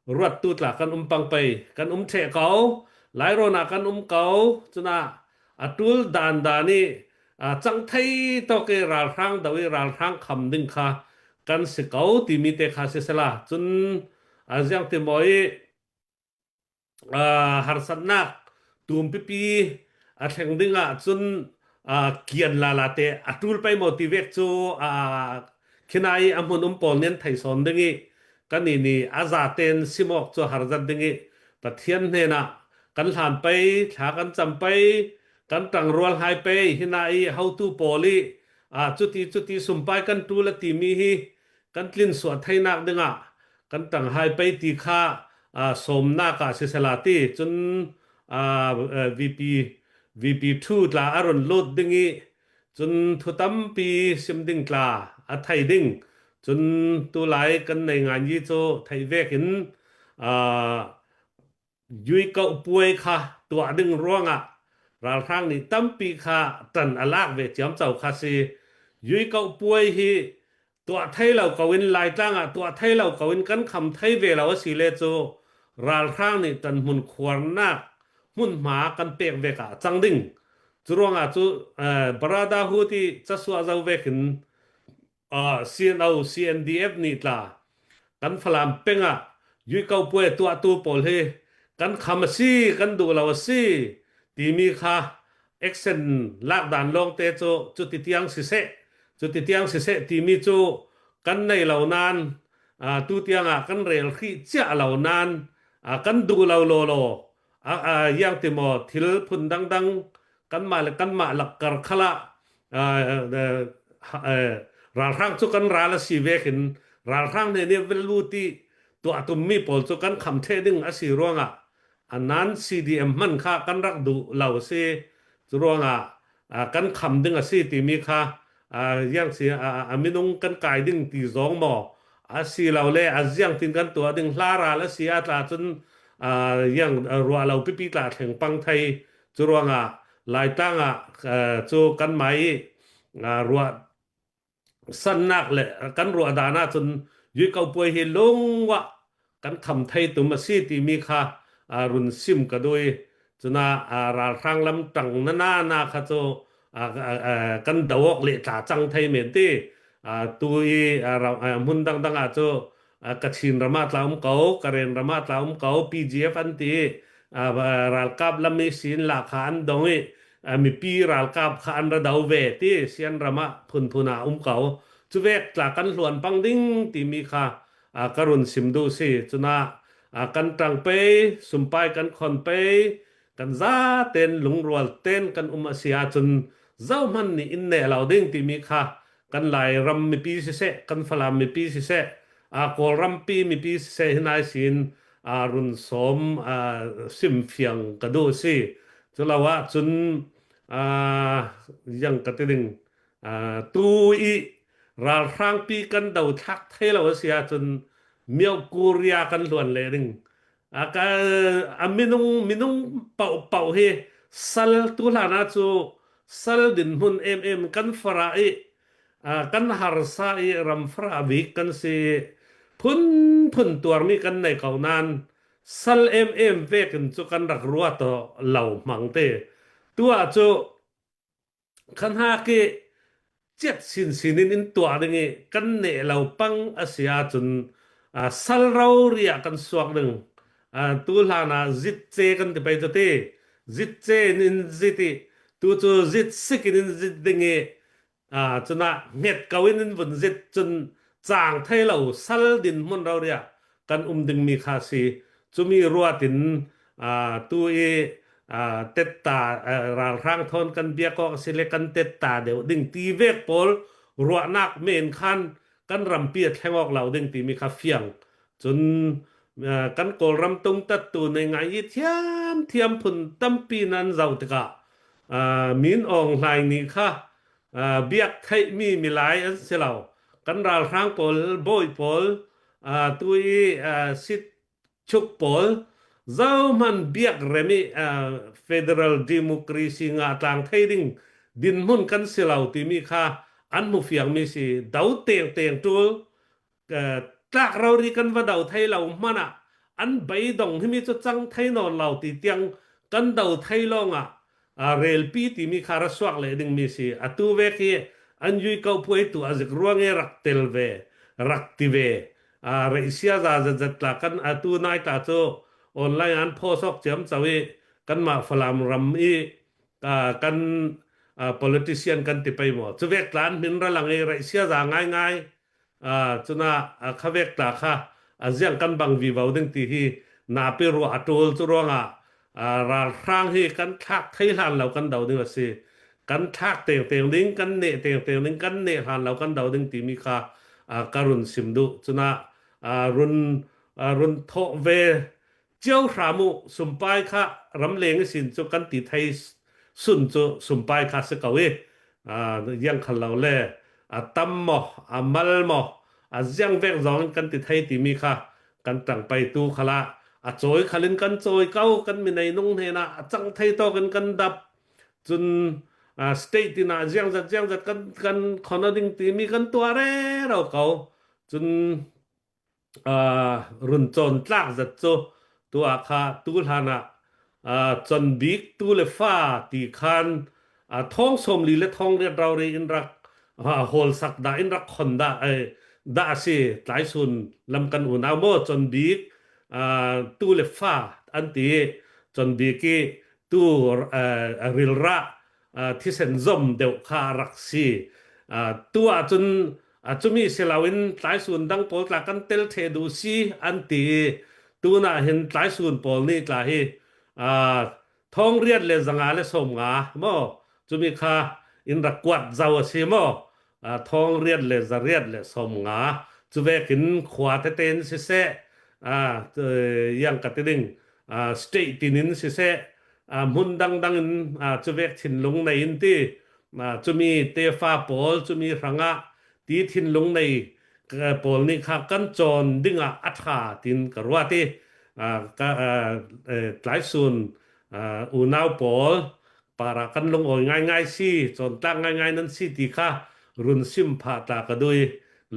ruattu tla kan um pang pei, kan um ṭheh ko, Lairawn ah kan um ko, cunah a ṭul dandan ih, aa, cang thei tawk ih ralhrang do ih ralhrang kham ding kha kan si ko timi te kha sisela, cun, aa, ziang ti maw ih aa, harsatnak tumpipi a thleng dingah cun, aa, kian lalate a ṭul pei maw ti vek cu, aa, khinai a hmun um pawl nih an thei sawn ding ih kannih nih a zaten sim awk cu har zat ding ih Pathian hnenah kan hlan pei, thla kan cam pei, kan ṭangrual hai pei, hinah ih hotu pawl ih, aa, cuti cuti sumpai kan ṭul a timi hi kan tlinsuah theinak dingah kan ṭanghai pei ti kha, aa, sawmnak ah sisela ti cun, aa, VP, VP two tla a run lut ding ih cun thu tampi sim ding tla a thei ding. Cun tulai kan nei ngan yi cu theih vekin, aa, yuikauh puai kha tuah ding ruangah ralhrang nih tampi kha ṭan a lak ve ciamco kha si. Yuikauh puai hi tuah thei lo ko in, Laitlang ah tuah thei lo ko in kan kham thei ve lo a si le cu ralhrang nih ṭanhmun khuarnak hmunhma kan pek vek ah a cang ding. Curuangah cu, eh, Brotherhood ih casuah zo vekin, aa, CNO, CNDF nih tla kan Falam peng ah yuikauh puai tuahtu pawl hi kan kham a si, kan duh lo a si timi kha action lak dan lawngte cu cuti tiang siseh, cuti tiang siseh timi cu kan nei lo nain, aa, tu tiang ah kan rel hrih ciah lo nain, aa, kan duh lo lawlaw, aa, aa, ziang ti maw, thil phun dangdang kanmah le kanmah lakkar khalah, aa, aa, ha, aa, ralhrang cu kan ral a si vekin ralhrang hnen ih a lut ih tuah tummi pawl cu kan kham theh ding a si ruangah a nan CDM hman kha kan rak duh lo a si. Curuangah, aa, kan kham ding a si timi kha, aa, ziang si, aa, a minung kan kai ding ti zong maw, a si lo le a ziangtin kan tuah ding hla ral a si a tla cun, aa, ziang, aa, ruah lo pipi tla thleng pang thei. Curuangah Laitlang ah, aa, cu kanmah ih, aa, ruah sannak le kan ruah dan ahcun yuikauh puai hi lungah kan kham thei tum a si timi kha, aa, run sim ka duh ih, cunah, aa, ralhrang lam ṭang nana na kha cu, aa, aa, aa, kan do awk le tla cang thei men ti, aa, tu ih, aa, ram, aa, hmun dangdang ah cu, aa, Kachin ram ah tla um ko, Karen ram ah tla um ko, PGF an ti ih, aa, ralkap lam ihsin la kha an dong ih, aa, mipi ralkap kha an ra do ve ti Sian ram ah phunphun ah um ko. Cuvek tla kan hluan pang ding timi kha, aa, ka run sim duh si. Cunah, aa, kan ṭang pei, sumpai kan khon pei, kan zaten lungrual ten kan um a si ahcun zohman nih in neh lo ding timi kha kan Lairam mipi siseh, kan Falam mipi siseh, aa, Kawlrampi mipi siseh, hi nai sin, aa, run sawm, aa, sim fiang ka duh a si. Cu lo ahcun, aa, ziang ka ti ding, aa, tu ih ralhrangpi kan do thlak thei lo a si ahcun Myoh Korea kan hluan leh ding. A ka, a minung, minung paohpaoh hi sal tu hlan ah cu sal dinhmun em em kan farah ih, aa, kan harsa ih ram farah bik kan si ih phunphun tuarmi kan nei ko nain sal em em vekin cu kan rak ruat aw lo hmang te. Tu ah cu khan hak ih ciat sinsin in in tuah ding ih kan neh lo pang a si ahcun, aa, sal rori ah kan suak ding. Aa, tu hlan ah zitce kan ti pei cu ti. Zitce in in zit ih tu cu zit sik in in zit ding ih, aa, cunah hnget ko in in vun zit cun cang thei lo sal dinhmun rori ah kan um dingmi kha a si. Cumi ruatin, aa, tu ih, aa, tetta, aa, ralhrang thawn kan biak awk a si le kan tetta deuh ding ti vek pawl ruahnak men khan kan rampi a thleng awk lo ding timi kha fiang. Cun, aa, kan Kawlram tungtattu nei ngai ih thiam thiam phun tampi nan zoh tikah, aa, Min Aung Hlaing nih kha, aa, biak theihmi milai an si lo. Kan ralhrang pawl, bawi pawl, aa, tu ih, aa, sit chuk pawl, zohman biak rem ih, aa, federal democracy ngah tlang thei ding dinhmun kan si lo timi kha an hmu fiangmi si. Do tengteng ṭul, aa, tlak rori kan va do thei lo hmanah an beidong himi cu cang thei nawn lo ti tiang kan do thei lawngah, aa, relpi timi kha ra suak leh dingmi si. Atu vek hi an yuikauh puai tu a zik ruang ih rak tel ve, rak ti ve. Aa, reihsia za zetzet tla kan, atu nai tla cu online an post awk ciamco i kanmah Falam ram i, aa, kan, aa, politician kan ti pei maw? Cuvek tla an hmin ra lang i raihsia za ngaingai. Aa, cunah, aa, khavek tla kha a ziang kan bang vivo ding ti hi napi ruah a ṭul cu ruangah, aa, ralhrang hi kan thlak thei hlan lo kan do ding a si. Kan thlak tengteng ding, kan neh tengteng ding, kan neh hlan lo kan do ding timi kha, aa, ka run sim duh. Cunah, aa, run, aa, run thawh ve cio hram uh, sumpai kha ramleng ihsin cu kan ti thei sun cu sumpai kha si ko i, aa, ziang khal lo le, a tam maw, a mal maw, a ziang vek zong in kan ti thei timi kha kan ṭang pei tu khalah a cawi khal in kan cawi ko, kan minei nung hnenah a cang thei tawk in kan dap. Cun, aa, state tinah ziangzat, ziangzat kan, kan khon a ding timi kan tuah rero ko. Cun, aa, run cawn tlak zat cu tu ah kha tu hlanah, aa, cawnbik tu le fa ti khan, aa, thawng sawmli le thawng riat rori in rak, aa, hawlsak dah, in rak khon dah, eh, dah a si. Tlaisun lam kan unau maw, cawnbik, aa, tu le fa an ti i, cawnbik i tu, aa, rilrah, aa, thisen zom deuh kha a rak si. Aa, tu ahcun, aa, cumi si loin tlaisun dang pawl tla kan tel ṭheh duh si an ti i, tunah hin tlaisun pawl nih tla hi, aa, thawng riat le zanga le sawmnga maw, cumi kha in rak kuat zo a si maw? Aa, thawng riat le zariat le sawmnga. Cuvekin khua tete in siseh, aa, ziang ka ti ding, aa, state tin in siseh, aa, hmun dangdang in, aa, cuvek thinlung nei in ti, aa, cumi tefa pawl, cumi hrangah ti thinlung nei, aa, pawl nih kha kan cawn dingah a ṭha tin ka ruat i, aa, ka, aa, eh, tlaisun, aa, unau pawl, parah kan lungawi ngaingai si, cawntlak ngaingai nan si ti kha run sim phah ta ka duh i,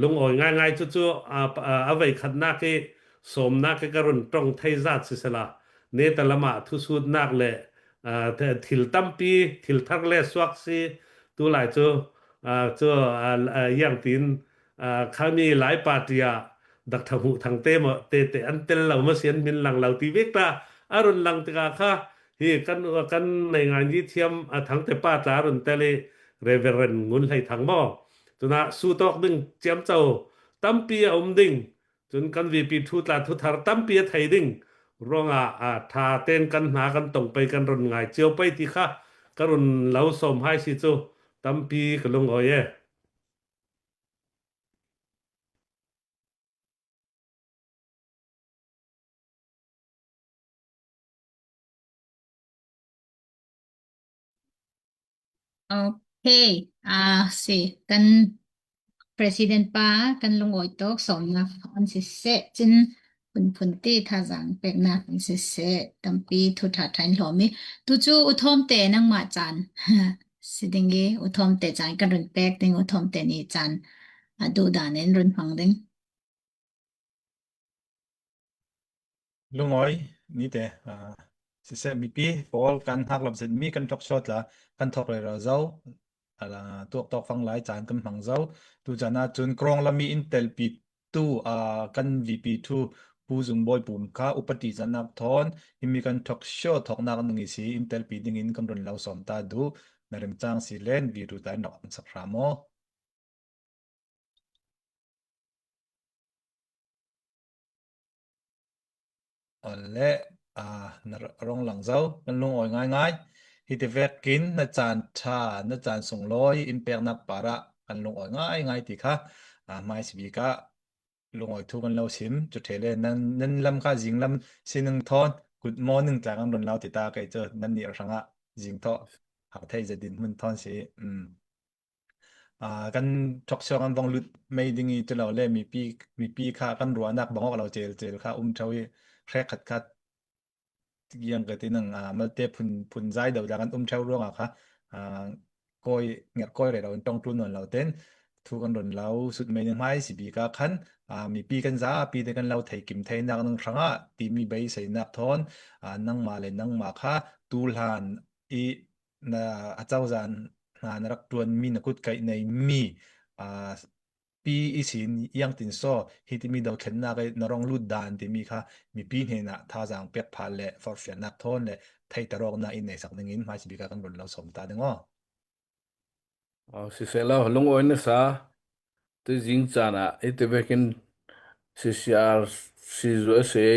lungawi ngaingai cucu, aa, pa, aa, a veikhatnak i sawmnak i ka run ṭong thei zat sisela, neta lamah thusutnak le, aa, th-, thil tampi, thil thar le suak si, tulai cu, aa, cu, aa, aa, ziangtin, aa, khami Lai party ah Doctor Hmuh Thangte maw, tete an tel lo maw si, an hmin lang lo ti vek ta a run lang tikah kha, hi kan, kan nei ngai ni thiam, a, Thangte pa tla run tel i Reverend Ngun Hlei Thang maw? Cunah sut awk ding ciamco tampi a um ding. Cun kan V P two tla thuthar tampi a thei ding ruangah, a, ṭha tein kan hna kan tong pei, kan run ngai cio pei ti kha ka run lo sawm hai si cu tampi ka lungawi e. Okay, ah, si kan President pa kan lungawi tawk sawmnak an siseh, cun phunphun ti thazaang peknak an siseh, tampi thu ṭha ṭha in hlawm i, tu cu U Thawmte nangmah caan si ding i, U Thawmte caan kan run pek ding, U Thawmte nih caan a duh dan in run hmang ding. Lungawi nite, aa, siseh, mipi pawl kan hngak lawmh zetmi kan talk show tla kan thawk rero zo, aa, tuak tawk fang lai caan kan hmang zo. Tu caan ah cun Krawng lam i in telpitu, aa, kan V P two Pu Zung Bawi Pum kha upati caan ah thawn himi kan talk show thawknak ning i si, in telpi dingin kan run lo sawm ta duh. Na remcang si len, V two tla in rak hmang sak hram aw. Awle, aa, na rung lang zo, kan lungawi ngaingai. Hiti vekin na caan ṭha, na caan sunglawi in peknak parah kan lungawi ngaingai ti kha, aa, hmaisabik ah lungawi thu kan lo sim. Cu ṭheh le nan, nan lam kha zinglam sining thawn, good morning tla kan run lo ti ta, kei cu nannih hrangah zing thawh ha thei zet dinhmun thawn si. Um. Aa, kan talk show kan vong lut mei ding i, cu lo le mipi, mipi kha kan ruahnak bang awk lo celcel kha um ṭheu i, hrekkhat kha ziang ka ti nang, aa, malte phun, phun zai deuh dah kan um ṭheu ruangah kha, aa, kawi, ngerh kawi rero in ṭong ṭul nawn lo tein thu kan run lo sut mei ding. Hmaisabik ah khan, aa, mipi kan zapi te kan lo thei kim theinak ning hrangah timi beiseinak thawn, aa, nangmah le nangmah kha tu hlan i na, a cozah hna na rak ṭuanmi, na kut kaih neimi, aa, pi i sin iang tin saw hiti mi dothlennak i na rong lut dan timi kha mipi hnenah thazaang pek phat le forhfialnak thawn le theihter awknak in neisak dingin hmaisabik ah kan run lo sawm ta ding aw. Aw, siseh lo, lungawi nasa. Tuzing caan ah hiti vekin C C R C U S A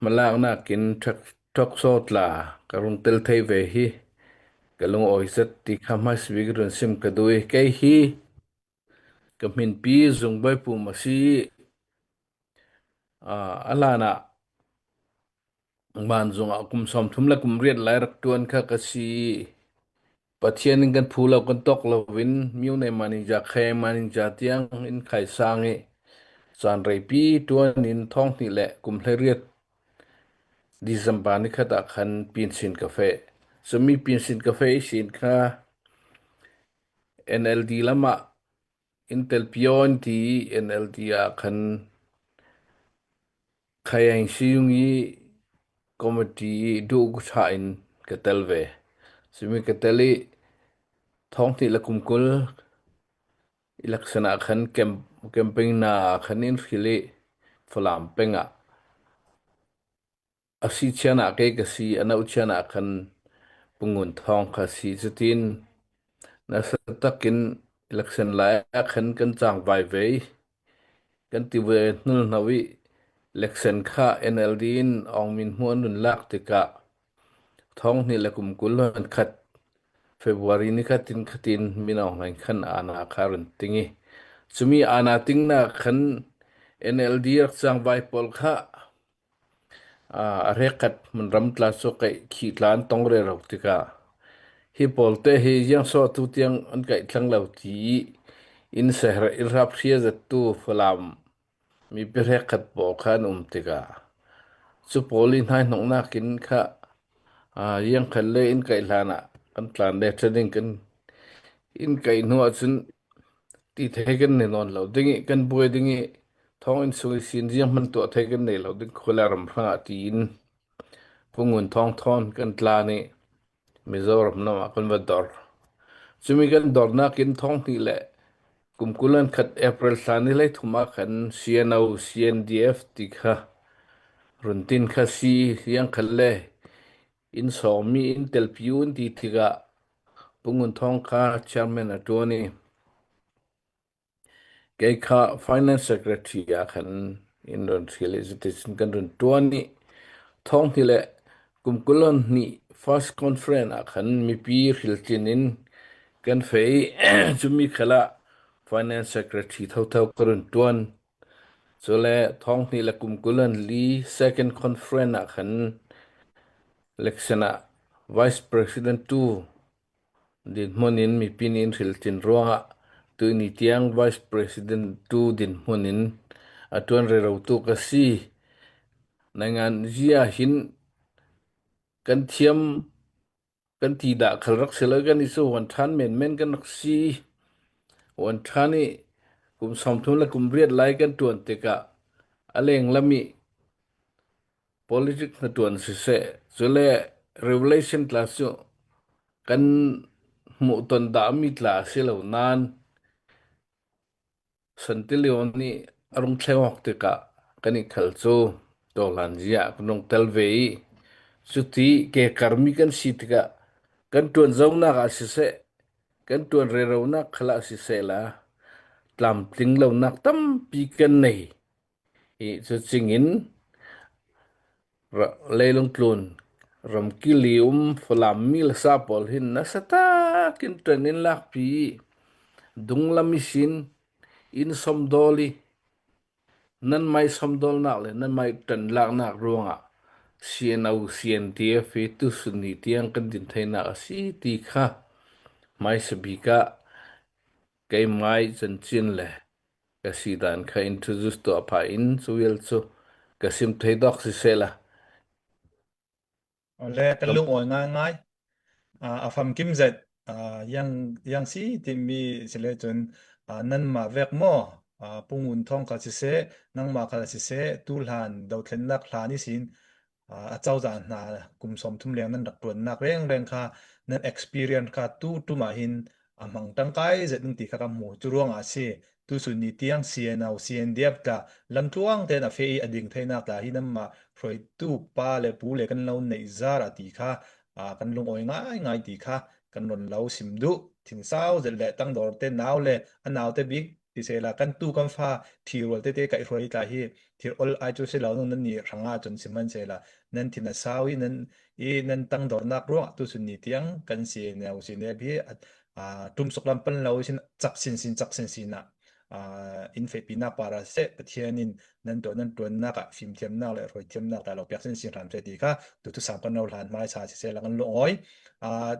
hmalaknak in ṭhak-, ṭhaksaw tla ka rung tel thei ve hi ka lungawi zet ti kha hmaisabik run sim ka duh i kei hi ka hminpi Zung Baipum a si i, aa, a hlanah Manzung ah kum sawmthum le kum riat lai rak ṭuan kha ka si i Pathian in kan phu lo kan tawk loin Myone Maningja, Khe Maningja tiang in khaisang i caan reipi ṭuan in thawng hnih le kum hleiriat December ni khat ah khan pinsin ka feh. Cumi pinsin ka feh i sin kha N L D lamah in telpi aw in ti i N L D ah khan Khayang Siyung i committee i duh ṭha in ka tel ve. Cumi ka tel i thawng hnih le kum kul election ah khan camp-, campaign na ah khan in hril i Falam peng ah a si chian ah kei ka si, a no chian ah khan Pu Ngun Thawng kha si. Cutin nasa takin election lai ah khan kan cangvai ve i kan ti ve hnulhno i election kha N L D in Aung Min Hmu an run lak tikah thawng hnih le kum kul le khat February ni khatin khatin Min Aung Hlaing khan aana kha run ting i cumi aana tingnak khan N L D rak cangvai pawl kha, aa, a hrekkhat hmunram tla cu kaih khih tla an tong rero tikah hi pawlte hi ziangso tu tiang an kaih thlang lo ti i in sehra in rap hria zettu Falam mipi hrekkhat pawl kha an um tikah cu pawl i hnaihnawknak in kha, aa, ziangkhat le in kaih hlanah kan tlan le ṭha ding kan in kaih hnu ahcun ti thei kan nei nawn lo ding i kan buai ding i thawng in sung i sin zianghman tuah thei kan nei lo ding khua le ram hrangah tiin Pu Ngun Thawng thawn kan tlan i Mizoram lam ah kan va dor. Cumi kan dornak in thawng hnih le kum kul le khat April thla ni hleithum ah khan C N O, C N D F ti kha run tin kha si ziangkhat le in sawm i in telpi u in ti tikah Pu Ngun Thawng kha chairman a ṭuan i kei kha Finance Secretary ah khan in run hril i cuticun kan run ṭuan i thawng hnih le kum kul le hnih first conference ah khan mipi hriltlin in kan feh i cumi khalah Finance Secretary thotho ka run ṭuan. Cule thawng hnih le kum kul le li second conference ah khan election ah Vice President tu dinhmun in mipi nih in hriltlin ruangah tuihni tiang Vice President tu dinhmun in a ṭuan rerotu ka si. Naingan zia hin kan thiam kan ti dah khal rak si lo, kan i cu huan ṭhan menmen kan rak si. Huan ṭhan i kum sawmthum le kum riat lai kan ṭuan tikah a lenglam i politics hna ṭuan siseh, cule revelation tla cu kan hmuh ton dahmi tla a si lo nain Santi Leon nih a rung thleng awk tikah kan i khal cu Tawhlan zia kan rung tel ve i cuti kekarmi kan si tikah kan ṭuan zonak ah siseh, kan ṭuan reronak khal ah siseh la tlamtling lonak tampi kan nei. I cucing in ra-, leilung tlun ramkil i um Falam mi le sa pawl hin nasa takin ṭan in lakpi i dunglam ihsin in sawmdawl i nanmai sawmdawlnak le nanmai ṭanlaknak ruangah C N O, C N D F hi tusun ni tiang kan din theinak a si ti kha hmaisabik ah keimai cancin le ka si dan kha introduce tuah pah in cu vial cu ka sim thei dawk siseh la. Awle, kan lungawi ngaingai. Aa, a famkim zet, aa, yang, yang si timi si le cun, aa, nanmah vek maw? Aa, Pu Ngun Thawng kha siseh, nangmah kha siseh, tu hlan, dothlennak hlan ihsin, aa, a cozah hna kum sawmthum leng nan rak ṭuannak rengreng kha, nan experience kha tu ṭum ah hin, a hmang tangkai zet ding ti kha ka hmu. Cu ruangah a si. Tusun ni tiang C N O, C N D F tla lamtluang tein a feh i a ding theinak tla hi nanmah hruaitu pa le pu le kan lo neih zar a ti kha, aa, kan lungawi ngaingai ti kha kan run lo sim duh. Thinsau zet le tangdawr te nau le a naute bik ti sehla kan tu kan fa thirual tete kaihhruai tla hi thir ol ai cu si lo nung nan nih hrangah cun si hman sehla nan thin a sau i nan, i nan tangdawrnak ruangah tusun ni tiang kan C N O, C N D F hi a, aa, ṭum suk lam pan lo sin cak sinsin, cak sinsin ah, aa, in fehpinak par a seh Pathian in nan tuah nan ṭuannak ah fimthiamnak le hruaithiamnak tla lo piak sinsin hram seh ti kha tu thusam kan lo hlan hmaisa sisehla kan lungawi. Aa,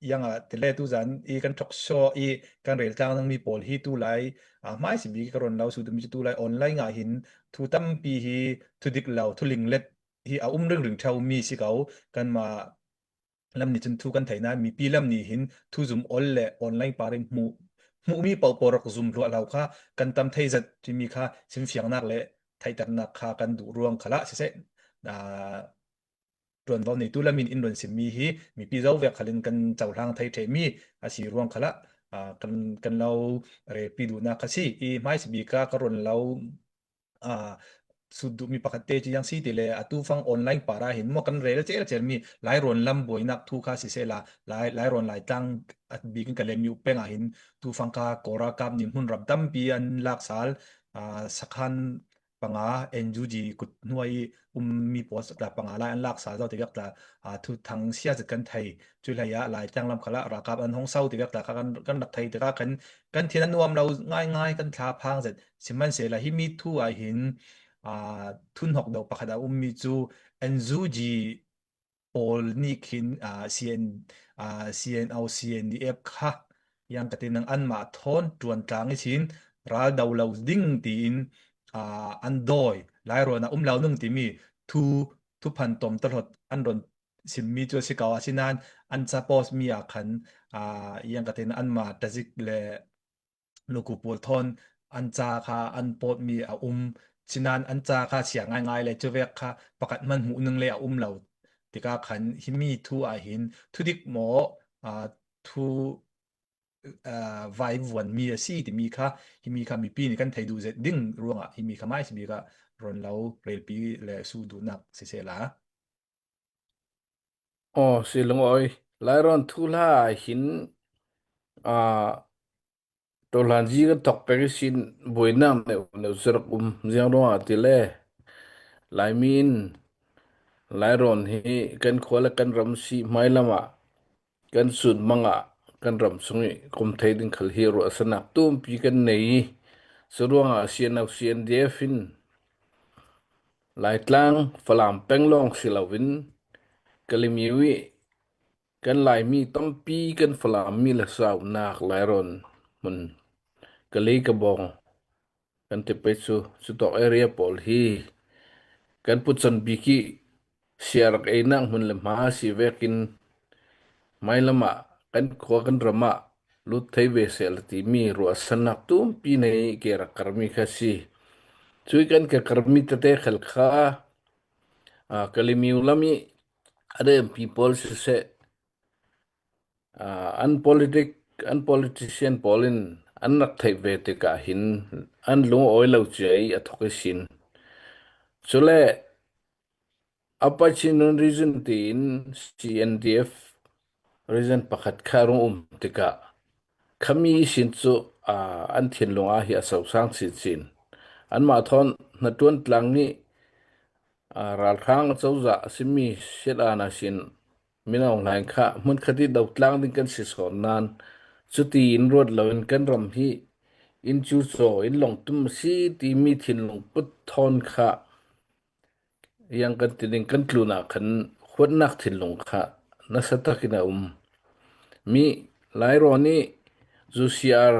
iang ah tile tuzan i kan talk show i kan rel tlang dingmi pawl hi tulai, aa, hmaisa bik i ka run lo sut mi cu tulai online ah hin thu tampi hi thudik lo, thulinglet hi a um ringring ṭheu mi si ko. Kanmah lam nih cun thu kan theih nain mipi lam nih hin thu zum ol le online par in hmuh, hmuhmi paoh paoh rak zum hluahhlo kha kan tam thei zet timi kha simfiangnak le theihternak kha kan duh ruang khalah siseh, aa, ṭuanvo neitu lam in in run simmi hi mipi zo vek khal in kan cohlang thei ṭhehmi a si ruang khalah, aa, kan, kan lo relpi duhnak kha si. I hmaisa bik ah ka run lo, aa, sut duhmi pakhat te cu iang si ti le a tufang online par ah hin maw kan rel celcel mi Lairawn lam buainak thu kha sisehla Lai, Lairawn Laitlang a bik in ka lem mi u peng ah hin tufang kha Kawl ralkap nih hmun ram tampi an lak sal, aa, sakhan panga N U G kut hnuai i ummi pawl tla panga lai an lak sal zo tikah tla, aa, thuthang sia zet kan thei. Cu hlei ah Laitlang lam khalah ralkap an hong so tikah tla kha kan, kan rak thei tikah kan, kan thin a nuam lo ngaingai kan thla phang zet. Sihmanhsehlaw himi thu ah hin, aa, thunhok deuh pakhat a ummi cu N U G pawl nih khin, aa, C N, aa, C N O, C N D F kha iang ka ti nang anmah thawn ṭuan tlang ihsin ral do lo ding tiin, aa, an dawi. Lairawn ah um lo ning timi thu, thuphan tom tahlawt an run simmi cu a si ko. Asinain an ca post mi ah khan, aa, iang ka ti nang anmah tazik le nuku pawl thawn an ca kha an pawtmi a um. Sinain an ca kha sia ngaingai le cuvek kha pakhat hman hmuh ning le a um lo. Tikah khan himi thu ah hin thudik maw, aa, thu, aa, vaivuan mi a si timi kha, himi kha mipi nih kan thei duh zet ding ruangah himi kha hmaisa bik ah run lo relpi le sut duhnak sisehla. Aw, si lungawi. Lairawn thuhla ah hin, aa, tohlanzi kan thawk pek ihsin buainak neuh, neuh cu rak um. Ziang ruangah ti le Laimi in Lairawn hi kan khua le kan ram si hmailam ah kan sunmang ah kan ram sung i kum thei ding khal hi ruahsannak tumpi kan nei i, cu ruangah C N O, C N D F in Laitlang Falam peng lawng si loin Kalay mi i kan Laimi tampi kan Falam mi le saunak Lairawn hmun Kalay Kabawng kan ti pei cu, cutawk area pawl hi kan putsan bik i sia rak einak hmun le hma a si vekin hmailam ah kan khua kan ram ah lut thei ve seh la timi ruahsannak tumpi nei i ke rak karmi kha si. Cui kan ke karmi tete khal kha, aa, Kalay mi lam i a rempi pawl siseh, aa, an politic, an politician pawl in an rak theih ve tikah hin an lungawi lo cia i a thawk ihsin. Cule Upper Chin Region tiin C N D F region pakhat kha a rung um tikah khami ihsin cu, aa, an thinlung ah hi a sosang chinchin. Anmah thawn hnaṭuan tlang nih, aa, ralhrang cozah a simi Siat Ana sin Min Aung Hlaing kha hmunkhat i dotlang ding kan si sawn nain cuti in ruat loin kan ram hi in cu caw in lawngtum a si timi thinlung put thawn kha iang kan ti ding kan tlun ah khan huatnak thinlung kha nasa takin a um. Mi Lairawn i U C R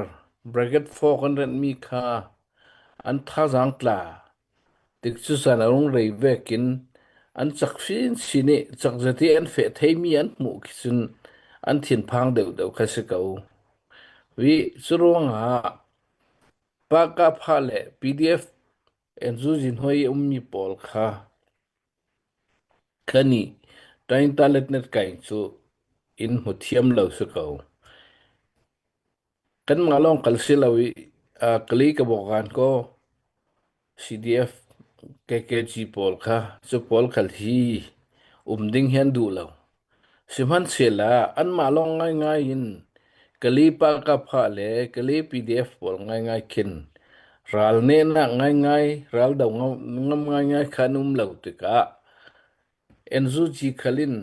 bracket four kan renhmi kha an thazaang tla tikcu san a rung rei vekin an cak sinsin i cak zet i an feh theimi an hmuh khi cun an thinphang deuhdeuh kha si ko. Wi cu ruangah Pakka Pha le P D F N U G hnuai i ummi pawl kha kan i tain ta letnet kai cu in hmu thiam lo si ko. Kanmah lawng khal si lo ih, aa, Kali Kabawk Gankaw, C D F, K K G pawl kha, cu pawl khal hi um ding hi an duh lo. Sihmanhsehla anmah lawng ngaingai in Kali Palka Phah le Kali P D F pawl ngaingai khin ral nehnak ngaingai, ral do ngam, ngam ngaingai kha an um lo tikah N U G khal in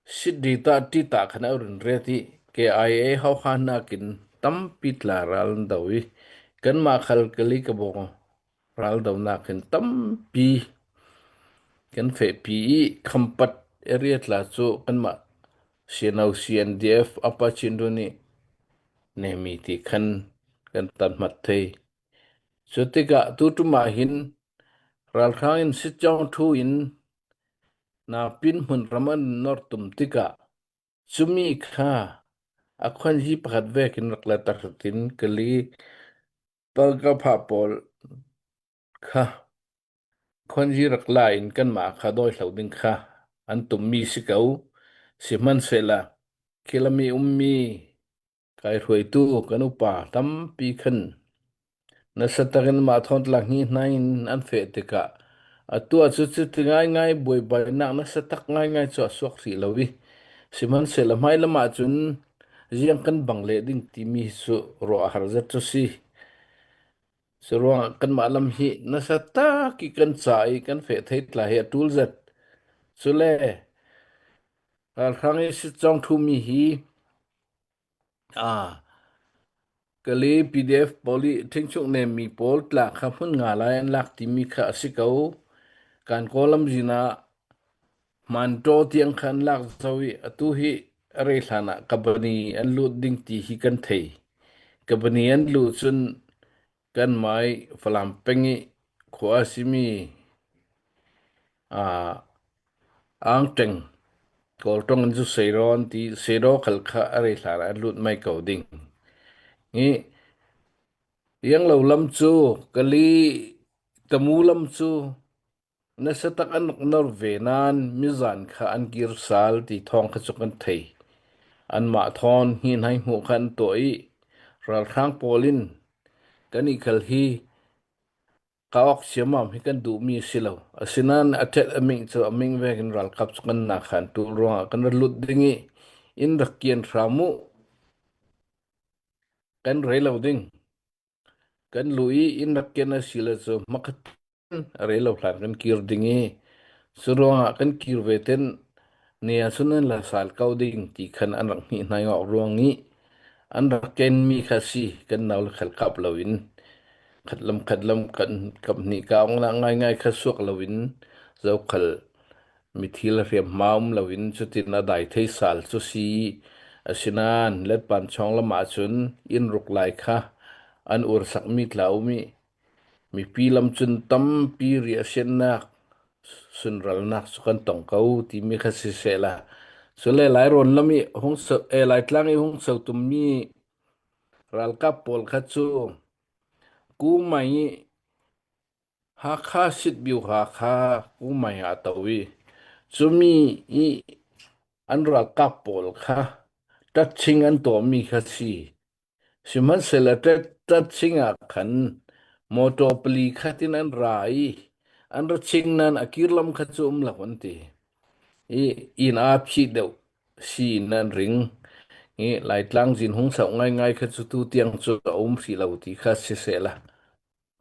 sit ṭiṭah ṭiṭah khan a rinret ih K I A hauha hnakin tampi tla ral an do ih kanmah khal Kali Kabawk ral donak hin tampi kan fehpi ih Khampat area tla cu kanmah C N O C N D F Upper Chindwin ih nehmi ti khan kan tan hmat thei. Cutikah tuṭum ah hin ralhrang in sitcawng ṭhu in napin hmunram an nor tum tikah cumi kha a khuanzi pakhat vekin rak la tarhatin Kali Palka Phah pawl kha khuanzi rak la in kanmah kha dawihlo ding kha an tummi si ko. Sihmanhsehla khilam ih ummi kaihruaitu kan upa tampi khan nasa takin mah thawn tla hnih hna in an feh tikah atu ah cu cuti ngaingai buaibainak nasa tak ngaingai cu a suak hrih lo ih, sihmanhsehla hmailam ahcun ziang kan bang leh ding timi cu ruah a har zet cu si. Curuangah kanmah lam hi nasa tak ih kan ca ih kan feh thei tla hi a ṭul zet. Cule ralhrang ih sitcawng ṭhumi hi, aa, Kali P D F pawl ih ṭhingchuk nemmi pawl tla kha hmun nga lai an lak timi kha a si ko. Gankaw lamzin ah Hmantaw tiang kha an lak zo ih atu hi a rei hlanah Kabani an lut ding ti hi kan thei. Kabani an luh cun kanmah ih Falam peng ih khua a simi, aa, Angṭeng, Kawl ṭong in cu Seidaw an ti, Seidaw khal kha a rei hlanah an lut mai ko ding. Ih, ianglo lam cu, Kali Tamu lam cu, nasa tak an rak nor ve nain mizan kha an kir sal ti thawng kha cu kan thei. Anmah thawn hih hnaihmuh kha an tuah ih ralhrang pawl in kan ih khal hi qa awk siamam hi kan duhmi a si lo. Asinain a ṭhet a ming cu a ming vekin ralkap cu kan na khan ṭul ruangah kan rak lut ding ih in rak kian hram uh kan rei lo ding. Kan luh ih in rak kian a si le cu hmakhat a rei lo hlan kan kir ding ih curuangah kan kir ve ten nia cun an la sal ko ding ti khan an rak hnih hnai ngawk ruang ih an rak kenmi kha si kan nau le khal kap loin khatlam khatlam kan kap hnih ka awknak ngaingai kha suak loin zokhal mithil a hriamhma um loin cutin a dai thei sal cu si. Asinain letpan chawng lamah cun inn ruk lai kha an ursakmi tla um ih mipi lam cun tampi riahsiatnak, sunralnak cu kan tong ko timi kha sisehla, cule Lairawn lam ih hung so, eh, Laitlang ih hung so tummi ralkap pawl kha cu Kumai ih Hakha sitbiu Hakha Kumai ah a to ih cumi ih an ralkap pawl kha Ṭatching an tawhmi kha si. Sihmanhsehlaw Ṭat-, Ṭatching ah khan mawṭaw pali khat in an ra ih an ra ching nain a kirlam kha cu um lo an ti. Ih, in aa phih deuh si in an ring. Ih, Laitlang zin hung sauh ngaingai kha cu tu tiang cu a um hrih lo ti kha sisehla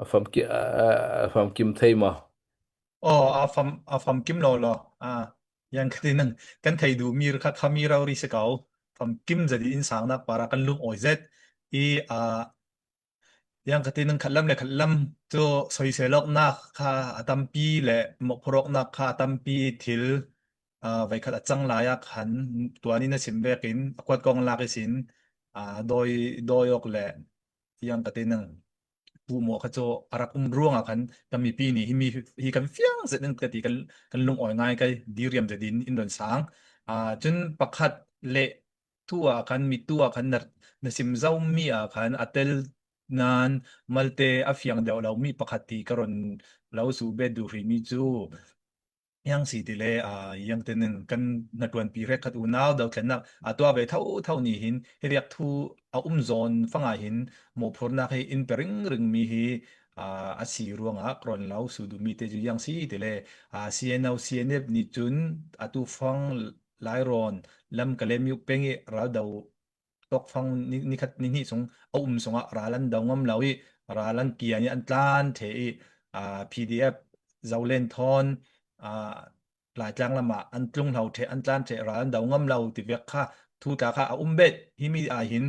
a famki-, a, a famkim thei maw? Aw, a fam, a famkim lo law. A, yang ka ti nang, kan thei duhmi kha khami rori si ko. Famkim zet in insangnak par ah kan lungawi zet. I, a, yang ka ti nang khatlam le khatlam cu soisel awknak kha a tampi le mawhphurh awknak kha a tampi thil, a, veikhat a cang lai ah khan tuan in a sim vekin a kuat kong lak ihsin, a, dawi, dawi awk le yang ka ti nang puhmawh kha cu a rak um ruangah khan kan mipi nih hi mi hi kan fiang zet in ka ti kan, kan lungawi ngai kai diriam zet in in don sang. Aa, cun pakhat le tu ah khan, mi tu ah khan na, na sim zomi ah khan a tel nain malte a fiang deuh lomi pakhat ti ka ron lo su bet duh hrihmi cu Hiang si ti le, a, hiang tenin kan hnaṭuanpi hrekkhat unau dothlennak a tuah ve tho tho ni hin, hi riak thu a um zawn fanga hin mawhphurnak hi in pe ringring mi hi, a, a si ruangah ron lo sudu mi te cu hiang si ti le, a, C N O, C N F nih cun a tu fang Lairawn, Lamka le Miuk peng i ral do tawkfang ni, nikhat nihnih sung a um sungah ral an do ngam lo i ral an kian i an tlan ṭheh i, aa, P D F Zolen thawn, aa, Laitlang lamah an tlung lo ṭheh, an tlan ṭheh, ral an do ngam lo ti vek kha thu tla kha a um bet. Himi ah hin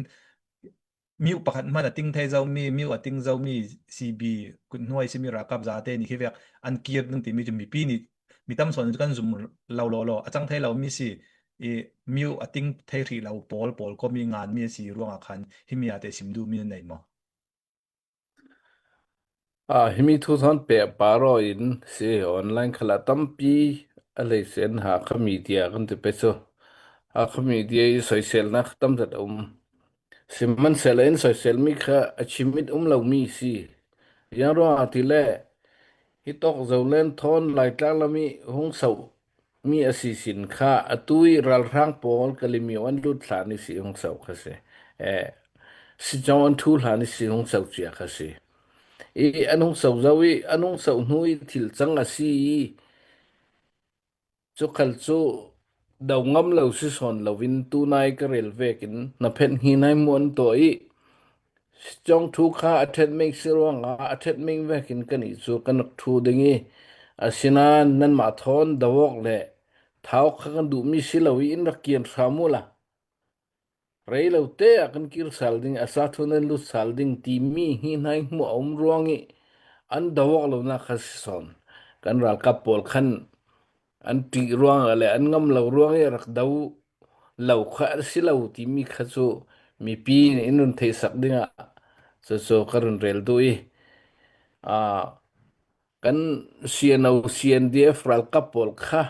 miu pakhat hman a ting thei zomi, miu a ting zomi C B, kuthnuai simi ralkap zate nih hi vek an kir ding timi cu mipi nih mi tam sawn kan zum lo law law a cang thei lo mi si i miu a ting thei hrih lo pawl, pawl kawmi ngan mi a si ruangah khan himi ate sim duhmi na nei maw? Ah, himi thu thawn peh pah raw in si online khalah tampi a lei sen Hakha media kan ti pei cu. Hakha media i soiselnak tam zet a um. Sihmanhsehlaw in soisel mi kha a chimit um lo mi si. Ziang ruangah ti le hi tawk Zolen thawn Laitlang lam i hung sauh mi a si sin kha atu i ralhrang pawl Kalemyo an lut hlan i si hung sauh kha si. Eh, Sicawng an ṭhu hlan i si hung sauh cia kha si. I an hung sauh zo i an hung sauh hnu i thil cang a si i cu khal cu do ngam lo si sawn loin tunai ka rel vekin na phet hi nai hmuh an tuah i Sicawng ṭhu kha a ṭhet meng si ruangah a ṭhet meng vekin kan i cu kan rak ṭhu ding i asinain nanmah thawn do awk le thau kha kan duhmi si lo i in rak kian hram uhla rei lo te ah kan kir sal ding, a sa thu nan lut sal ding timi hi hnai hmuh a um ruang i an do awk lonak kha si sawn kan ralkap pawl khan an ṭih ruang le an ngam lo ruang i rak do lo kha a si lo timi kha cu mipi nih in run theihsak dingah cucu ka run rel duh i, aa, kan C N O, C N D F ralkap pawl kha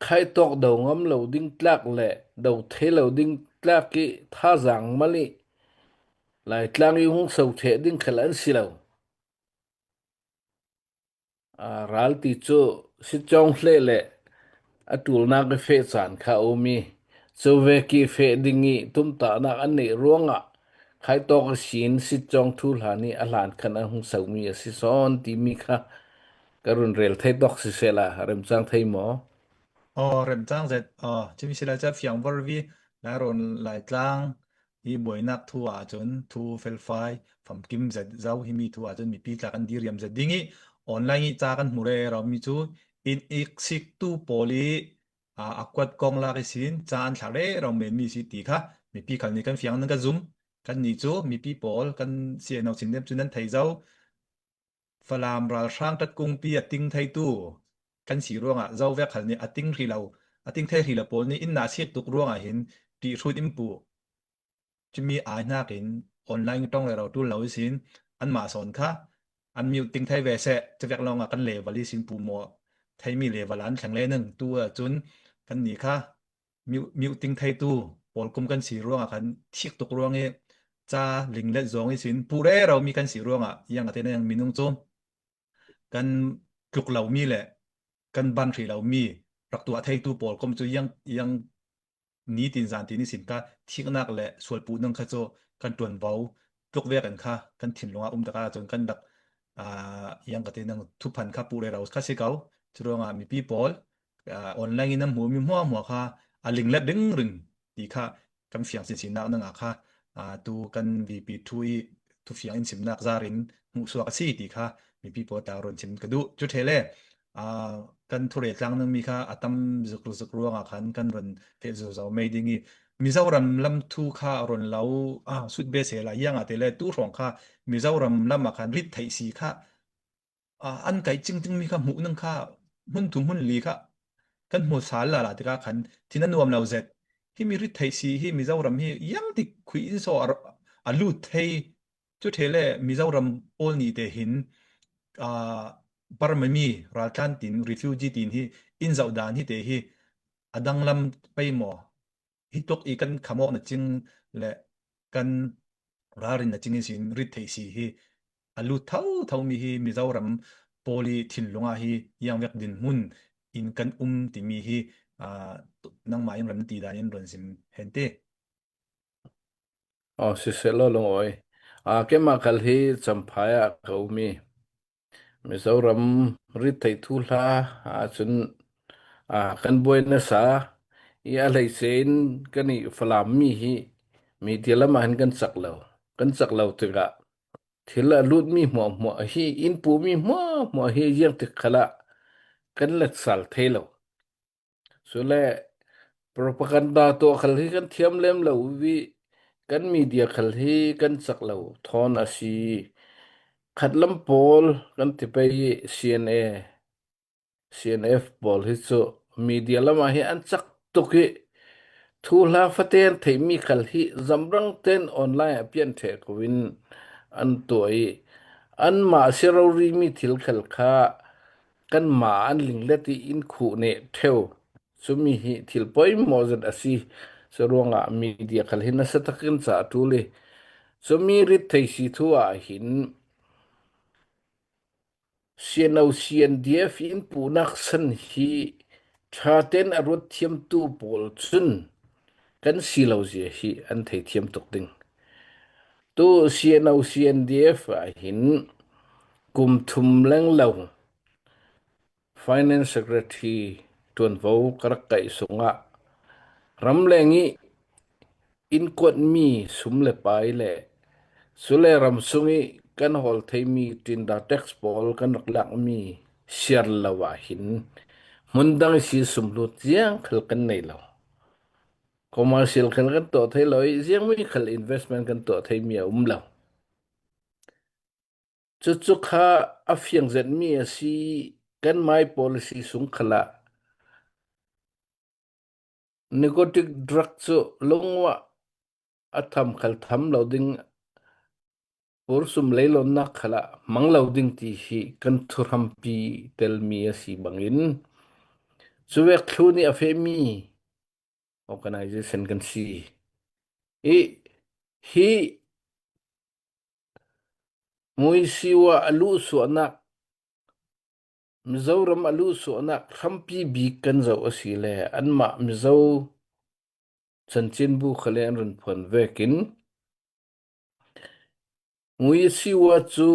khaitawk do ngam lo ding tlak le do thei lo ding tlak i thazaang mal i Laitlang i hung so ṭheh ding khal an si lo. Aa, ral ti cu Sicawng hleh le a ṭulnak i feh caan kha a um i cu vek i feh ding i tumtahnak an neih ruangah khaitawk ihsin Sicawng ṭhu hlan i a hlan khan an hung somi a si sawn timi kha ka run rel thei tawk sisehla a remcang thei maw? Aw, remcang zet. Aw, cumi si lai ca fiang vorvi Lairawn Laitlang i buainak thu ahcun thu felfai famkim zet zo himi thu ahcun mipi tla kan diriam zet ding i online i ca kan hmu rero mi cu in iksik tu pawl i, aa, a kuat kong lak ihsin ca an thlak rero men mi si ti kha mipi khal nih kan fiang nan ka zum. Kannih cu mipi pawl kan C N O, C N D F cu nan thei zo. Falam ralhrang ṭatkungpi a ting theitu kan si ruangah zo vek khal nih a ting hrih lo, a ting thei hrih lo pawl nih in na sik tuk ruangah hin ṭih hrut in puh. Cumi ai hnakin online ṭong le ro ṭul lo ihsin anmah sawn kha an miu ting thei ve seh, cuvek lawngah kan level ihsin puhmawh theimi level ah an thleng le ning. Tu ahcun kannih kha miu, miu ting theitu pawl kum kan si ruangah khan thik tuk ruang i ca linglet zawng ihsin puh rero mi kan si ruangah iang a te na iang minung cu kan tluk lomi le kan ban hrih lomi rak tuah theitu pawl kum cu iang, iang nitin zantin ihsin kha thiknak le sualpuh nang kha cu kan ṭuanvo tluk vekin kha kan thinlung ah um tikah cun kan rak, aa, iang ka ti nang thuphan kha puh rero kha si ko. Curuangah mipi pawl, aa, online in nan hmuhmi hmuahhmuah kha a linglet ringring ti kha kan fiang sinsinnak nangah kha, aa, tu kan V P two i thufiang in simnak zarin hmuhsuak a si ti kha mipi pawl tla run sim ka duh. Cu ṭheh le, aa, kan thurei tlang nangmi kha a tam zuk zuk ruangah khan kan run feh zo zo mei ding i Mizoram lam thu kha run lo, aa, sut be sehla iang a te le tu hrawng kha Mizoram lam ah khan rit theih si kha aa, an kaih cingcingmi kha hmuh nang kha hmun thum hmun li kha kan hmu sal lala tikah khan thin a nuam lo zet. Himi rit theih si hi Mizoram hi iang tik khui in saw a, a lut thei. Cu ṭheh le Mizoram pawl nih te hin, aa, Burma mi raltlan tin, refugee tin hi in zoh dan hi te hi a danglam pei maw? Hi tluk i kan khamawk na cing le kan ralrin na cing ihsin rit theih si hi a lut thotho mi hi Mizoram pawl i thinlung ah hi iang vek dinhmun in kan um timi hi, aa, nangmah in ran ti dan in ran sim hen ti. Aw, siseh lo, Lungawi. Aa, keimah khal hi Champhai ah ka um hi. Mizoram rit theih thuhla ahcun, aa, kan buai nasa i a hleice in kan i Falam mi hi media lamah hin kan cak lo. Kan cak lo tikah thil a lutmi hmuahhmuah hi, in puhmi hmuahhmuah hi ziangtik khalah kan let sal thei lo. Cule propaganda tuah khal hi kan thiam lem lo i kan media khal hi kan cak lo thawn a si. Khatlam pawl kan ti pei i C N A, C N F pawl hi cu media lamah hi an cak tuk i thuhla fate an theihmi khal hi zamrang ten online ah pian ṭheh ko in an tuah i anmah si rorimi thil khal kha kanmah an linglet i in khuh neh ṭheu. Cumi hi thil poimawh zet a si. Curuangah media khal hi nasa takin ca a ṭul i cumi rit thei si thu ah hin C N O C N D F in puhnak san hi ṭha ten a ruat thiamtu pawl cun kan si lo zia hi an thei thiam tuk ding. Tu C N O C N D F ah hin kum thum leng lo Finance Secretary ṭuanvo ka rak kaih sungah ramleng i in kuatmi sum le pai le cule ram sung i kan hawl theimi tinda tax pawl kan rak lakmi siar lo ah hin hmun dang i si sum lut ziang khal kan nei lo. Commercial khal kan tuah thei lo i ziangmi khal investment kan tuah theimi a um lo. Cucu kha a fiang zetmi a si. Kan mai policy sung khalah narcotic drug cu lungah a tham khal tham lo ding, pursum leilonnak khalah mang lo ding ti hi kan thuhrampi telmi a si bangin cuvek thlun i a fehmi organization kan si i hi Muisiwa a luhsuahnak, Mizoram a luhsuahnak hrampi bik kan zoh a si le anmah Mizo chanchinbu khal in an run phuan vekin Muisiwa cu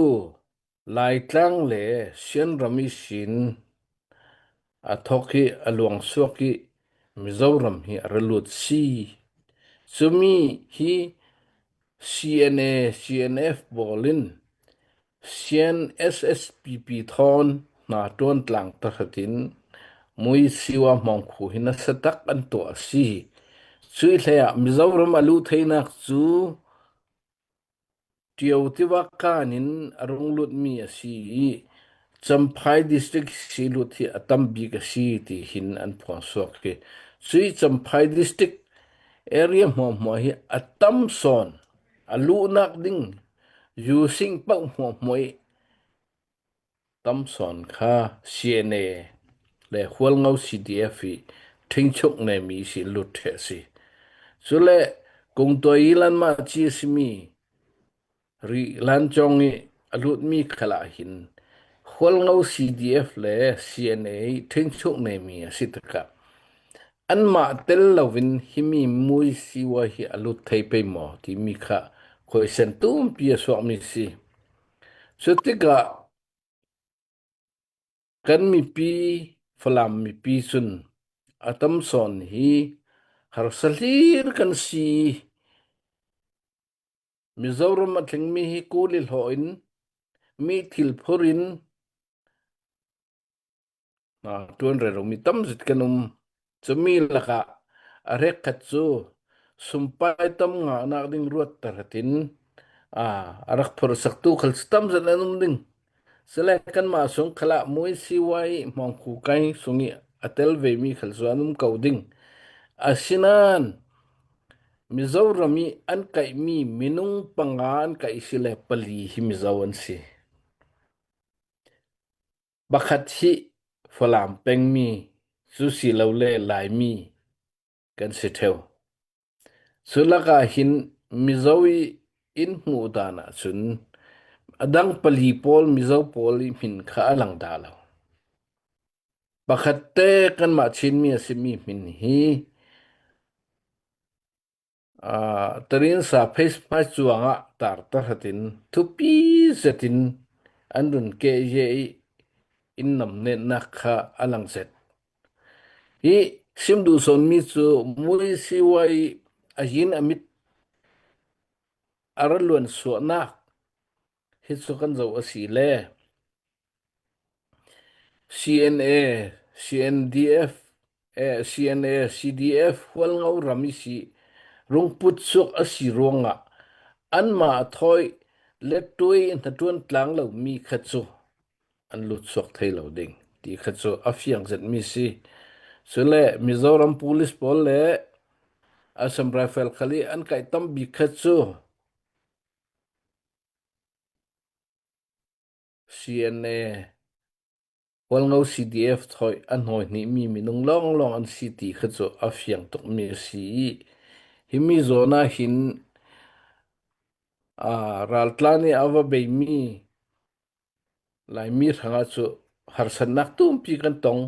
Laitlang le Sianram ihsin a thawk hi a luangsuak i Mizoram hi a ra lut si. Cumi hi C N A, C N F pawl in Sian S S P P thawn hna ṭuan tlang tahratin Muisiwa hmawngkhu hi nasa tak an tuah a si. Cuih hlei ah Mizoram a luh theinak cu Tio tiva kan in a rung lutmi a si i Champhai District si lut hi a tam bik a si ti hin an phuangsuak hi. Cui Champhai District area hmuahhmuah hi a tam sawn a luhnak ding zu sing pauh hmuahhmuah i tam sawn kha C N A le Hualngo C D F i ṭhingchuk nemi si lut ṭheh a si. Cule kungtuai i lanmah ci a simi Rih Lancawng i a lutmi khalah hin Hualngo C D F le C N A i ṭhingchuk nemi a si tikah anmah tel loin himi Muisiwa hi a lut thei pei maw timi kha khuaisen tumpi a suakmi si. Cutikah kan mipi, Falam mipi cun a tam sawn hi harsa hlir kan si. Mizoram a tlingmi hi kul i hlawh in mi thil phur in aa, ṭuan reromi tam zet kan um. Cumi lakah a hrekkhat cu sumpai tam ngahnak ding ruat tahratin aa, a rak phurhsaktu khal cu tam zet an um ding. Cule kanmah sung khalah Muisiwa i hmawngkhu kai sung i a tel vemi khal cu an um ko ding. Asinain Mizoram i an kaihmi minung panga an kaih si le pali hi Mizo an si. Pakhat hi Falam pengmi cu si lo le Laimi kan si ṭheu. Cu lakah hin Mizo i in hmuh dan ahcun a dang pali pawl Mizo pawl i hmin kha a lang dah lo. Pakhatte kanmah Chinmi a simi hmin hi, aa, Terinsa page hmai cuangah tar tahratin thupi zetin an run kehzia i in namnetnak kha a lang zet. Hi sim duh sawnmi cu Mui Siwa i a yin a mit a ra luan suahnak hi cu kan zoh a si le C N A, C N D F, eh, C N A, C D F Hualngo ram i si rungput suak a si ruangah anmah a thawi lettuai hnaṭuan tlang lomi kha cu an lut suak thei lo ding ti kha cu a fiang zetmi si. Cule Mizoram Police pawl le Assam Rifle khal i an kaih tam bik kha cu C N A Hualngo C D F thawi a hnawi hnihmi minung lawnglawng an si ti kha cu a fiang tukmi a si i, himi zawn ah hin, aa, raltlan i a va beimi Laimi hrangah cu harsatnak tumpi kan tong.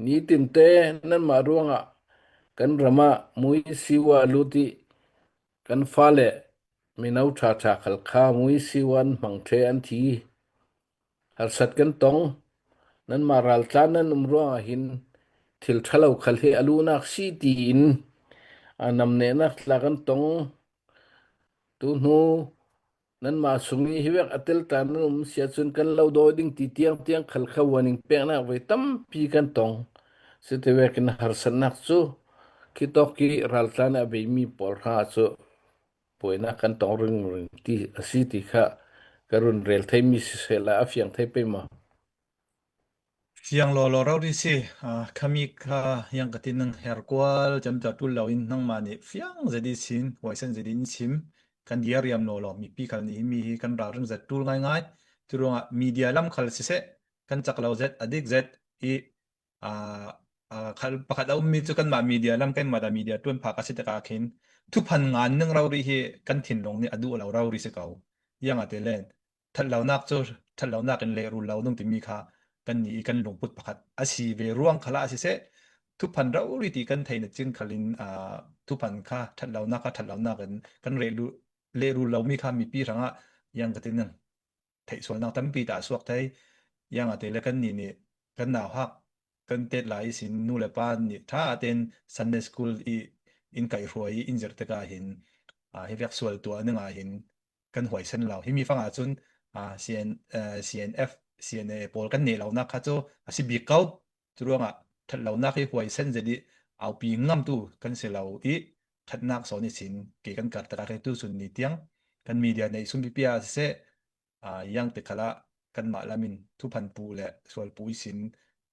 Nitinte nanmah ruangah kan ram ah Mui Siwa lut i kan fale mino ṭhaṭha khal kha Mui Siwa an hmang ṭhe an thi. Harsat kan tong. Nanmah raltlan nan um ruangah hin thil ṭhalo khal hi a luhnak si tiin a namnehnak tla kan tong. Tu hnu nanmah sung i hi vek a teltan nan um si ahcun kan lo dawi ding ti tiang tiang khal kha warning peknak ve tampi kan tong. Site vekin harsatnak cu khitawk i raltlan a beimi pawl hrangah cu buainak kan tong ringring ti a si ti kha ka run rel theimi sisehla a fiang thei pei maw? Fiang lawlaw rori si. Aa, khami kha yang ka tin nang herkual ciamca ṭul lo in nangmah nih fiang zet i sin, huaisen zet in sim, kan diariam lawlaw mipi khal nih himi hi kan ralring zet ṭul ngaingai. Curuangah media lam khal siseh, kan cak lo zet, a dik zet i, aa, aa, khal, pakhat a ummi cu kanmah media lam, kanmah dah media ṭuan phak a si tikah khin thuphan ngan ning rori hi kan thinlung nih a duh lo rori si ko. Yang a ti len, ṭhatlonak cu ṭhatlonak in lehrul lo ding timi kha kannih i kan lungput pakhat a si ve ruang khalah a siseh, thuphan rori ti kan theih na cing khalin, aa, thuphan kha ṭhatlonak kha ṭhatlonak in kan rehlu-, lehrul lomi kha mipi hrangah yang ka ti ning theihsualnak tampi dah a suak thei. Yang a ti le kannih nih kan nauhak kan tet lai ihsin nu le pa nih ṭha tein Sunday school i in kaihhruai i in zirh tikah hin, aa, hi vek sual tuah ningah hin kan huaisen lo. Himi fangah cun, aa, C N, aa, C N F, C N A pawl kan neh lonak kha cu a si bik ko. Curuangah ṭhatlonak hi huaisen zet i aupi ngamtu kan si lo i ṭhatnak sawn ihsin ke kan kar tikah khin tu sun ni tiang kan media neih sumpipi ah siseh, aa, yang ti khalah kanmah lam in thuphan pu le sual pu ihsin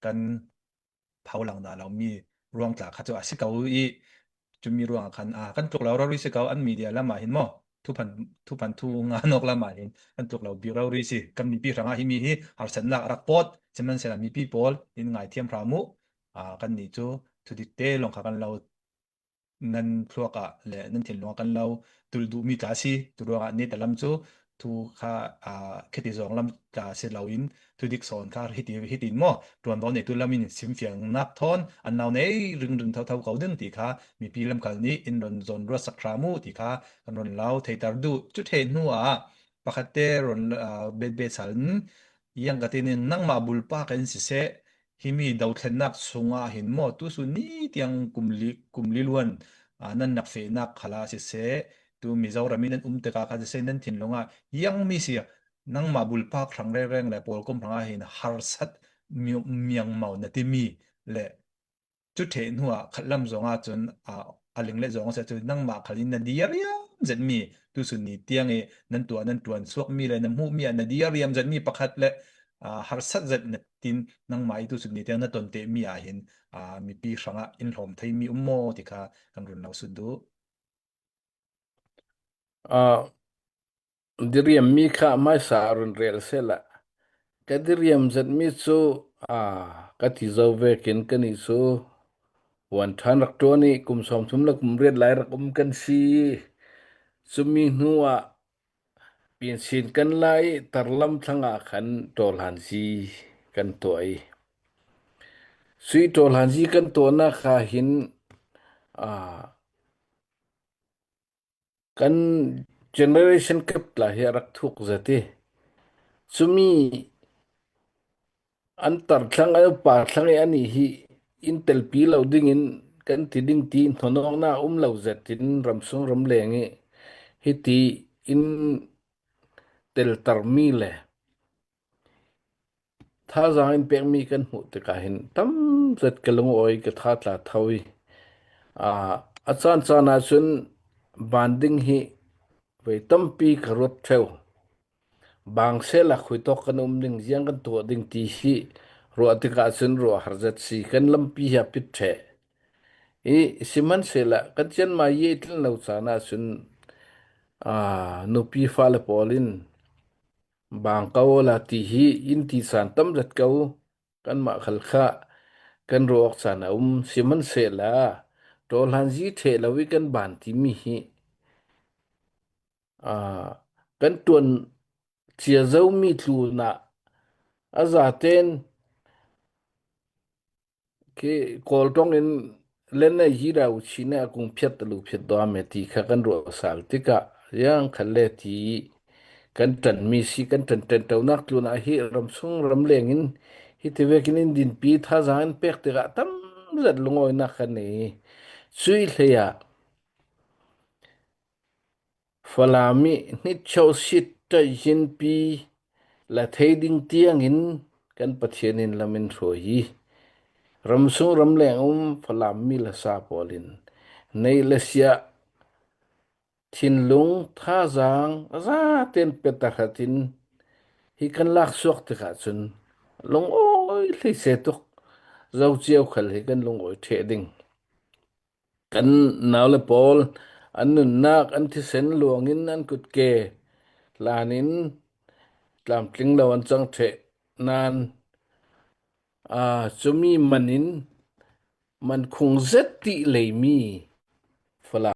kan pholang dah lomi ruang tla kha cu a si ko i, cumi ruangah khan, aa, kan tluk lo rori si ko, an media lamah hin maw, thuphan, thuphan thu ngan awk lamah hin kan tluk lo bik rori si. Kan mipi hrangah himi hi harsatnak a rak pawt, sihmanhsehlaw mipi pawl in ngaithiam hram uh, aa, kannih cu thudik te lawng kha kan lo nan thluak ah le nan thinlung ah kan lo tul duhmi tla si. Curuangah neta lam cu thu kha, aa, khiti zong lam tla si loin thudik sawn kha hiti, hitin maw, ṭuanvo neitu lam in simfiangnak thawn an lo nei ringring thotho ko ding ti kha mipi lam khal nih in run zawn ruatsak hram uh ti kha kan run lo theiter duh. Cu ṭheh hnu ah pakhatte run, aa, betbet sal in yang ka ti ning nangmah bulpak in siseh, himi dothlennak sungah hin maw, tusun ni tiang kum li, kum li luan, aa, nan rak fehnak khalah siseh, tu Mizoram in nan um tikah kha siseh, nan thinlung ah yang mi si, nangmah bulpak hrang rengreng le pawlkom hrangah hin harsat mi-, miangmau na timi le cu ṭheh hnuah khatlam zongah cun, aa, a ling le zong a si ahcun nangmah khal in na diariam zetmi tusun ni tiang i nan tuah, nan ṭuan suakmi le na hmuhmi ah na diariam zetmi pakhat le, aa, harsat zet na tin nangmah i tusun ni tiang na ton tehmi ah hin, aa, mipi hrangah in hlawm theimi um maw ti kha kan run lo sut duh. Aa, diriammi kha hmaisa a run rel sehla, ka diriam zetmi cu, aa, ka ti zo vekin kannih cu vuan ṭhan rak ṭuan i kum sawmthum le kum riat lai rak um kan si. Cumi hnuah pinsin kan la i tarlam thlang ah khan ṭawhlanzi kan tuah i, Sui tawlhanzi kan tuahnak ah hin, aa, kan generation gap tla hi a rak thuk zet i, cumi an tar thlang, an upa thlang i, anih hi in telpi lo dingin kan ti ding ti hnawnawkna um lo zet in ramsung ramleng i hiti in teltarmi le thazaang in pekmi kan hmuh tikah hin tam zet ka lungawi, ka tha tla tho i, aa, a caan caan ah cun ban ding hi vei tampi ka ruat ṭheu. Bang sehla khuitawk kan um ding, ziang kan tuah ding ti hi ruah tikah cun ruah har zet si, kan lampi hi a pit ṭheh. I sihmanhsehlaw kan cianmai i tlin lo caan ah cun, aa, nupi fale pawl in bang ka awla ti hi in ti caan tam zet ko. Kanmah khal kha kan ruah awk caan a um. Sihmanhsehlaw tawlhanzi ṭheh lo i kan ban timi hi, aa, kan ṭuan cia zomi tlunah a zaten khi Kawl ṭawng in lenna hi rau china a kung phiat a lu phiat dua me ti kha kan ruah sal tikah ziang khat le ti kan ṭanmi si, kan ṭan ṭanṭonak tlunah hi ramsung ramleng in hiti vekin in dinpi thazaang in pek tikah tam zet lungawinak kan nei. Cuih hlei ah Falam i hnitchawh sit ṭazinpi la thei ding tiangin kan Pathian in lam in hruai i, ramsung ramleng um Falam mi le sa pawl in neih le siah thinlung thazaang a zaten pet a hrat in hi kan lak suak tikah cun lungawi hleiseh tuk. Zo cio khal hi kan lungawi ṭheh ding. Kan nau le pawl an nunnak, an thisen luangin an kutke hlanin tlamtling lo an cang ṭheh nain, aa, cumi manin man khung zet ti leimi Falam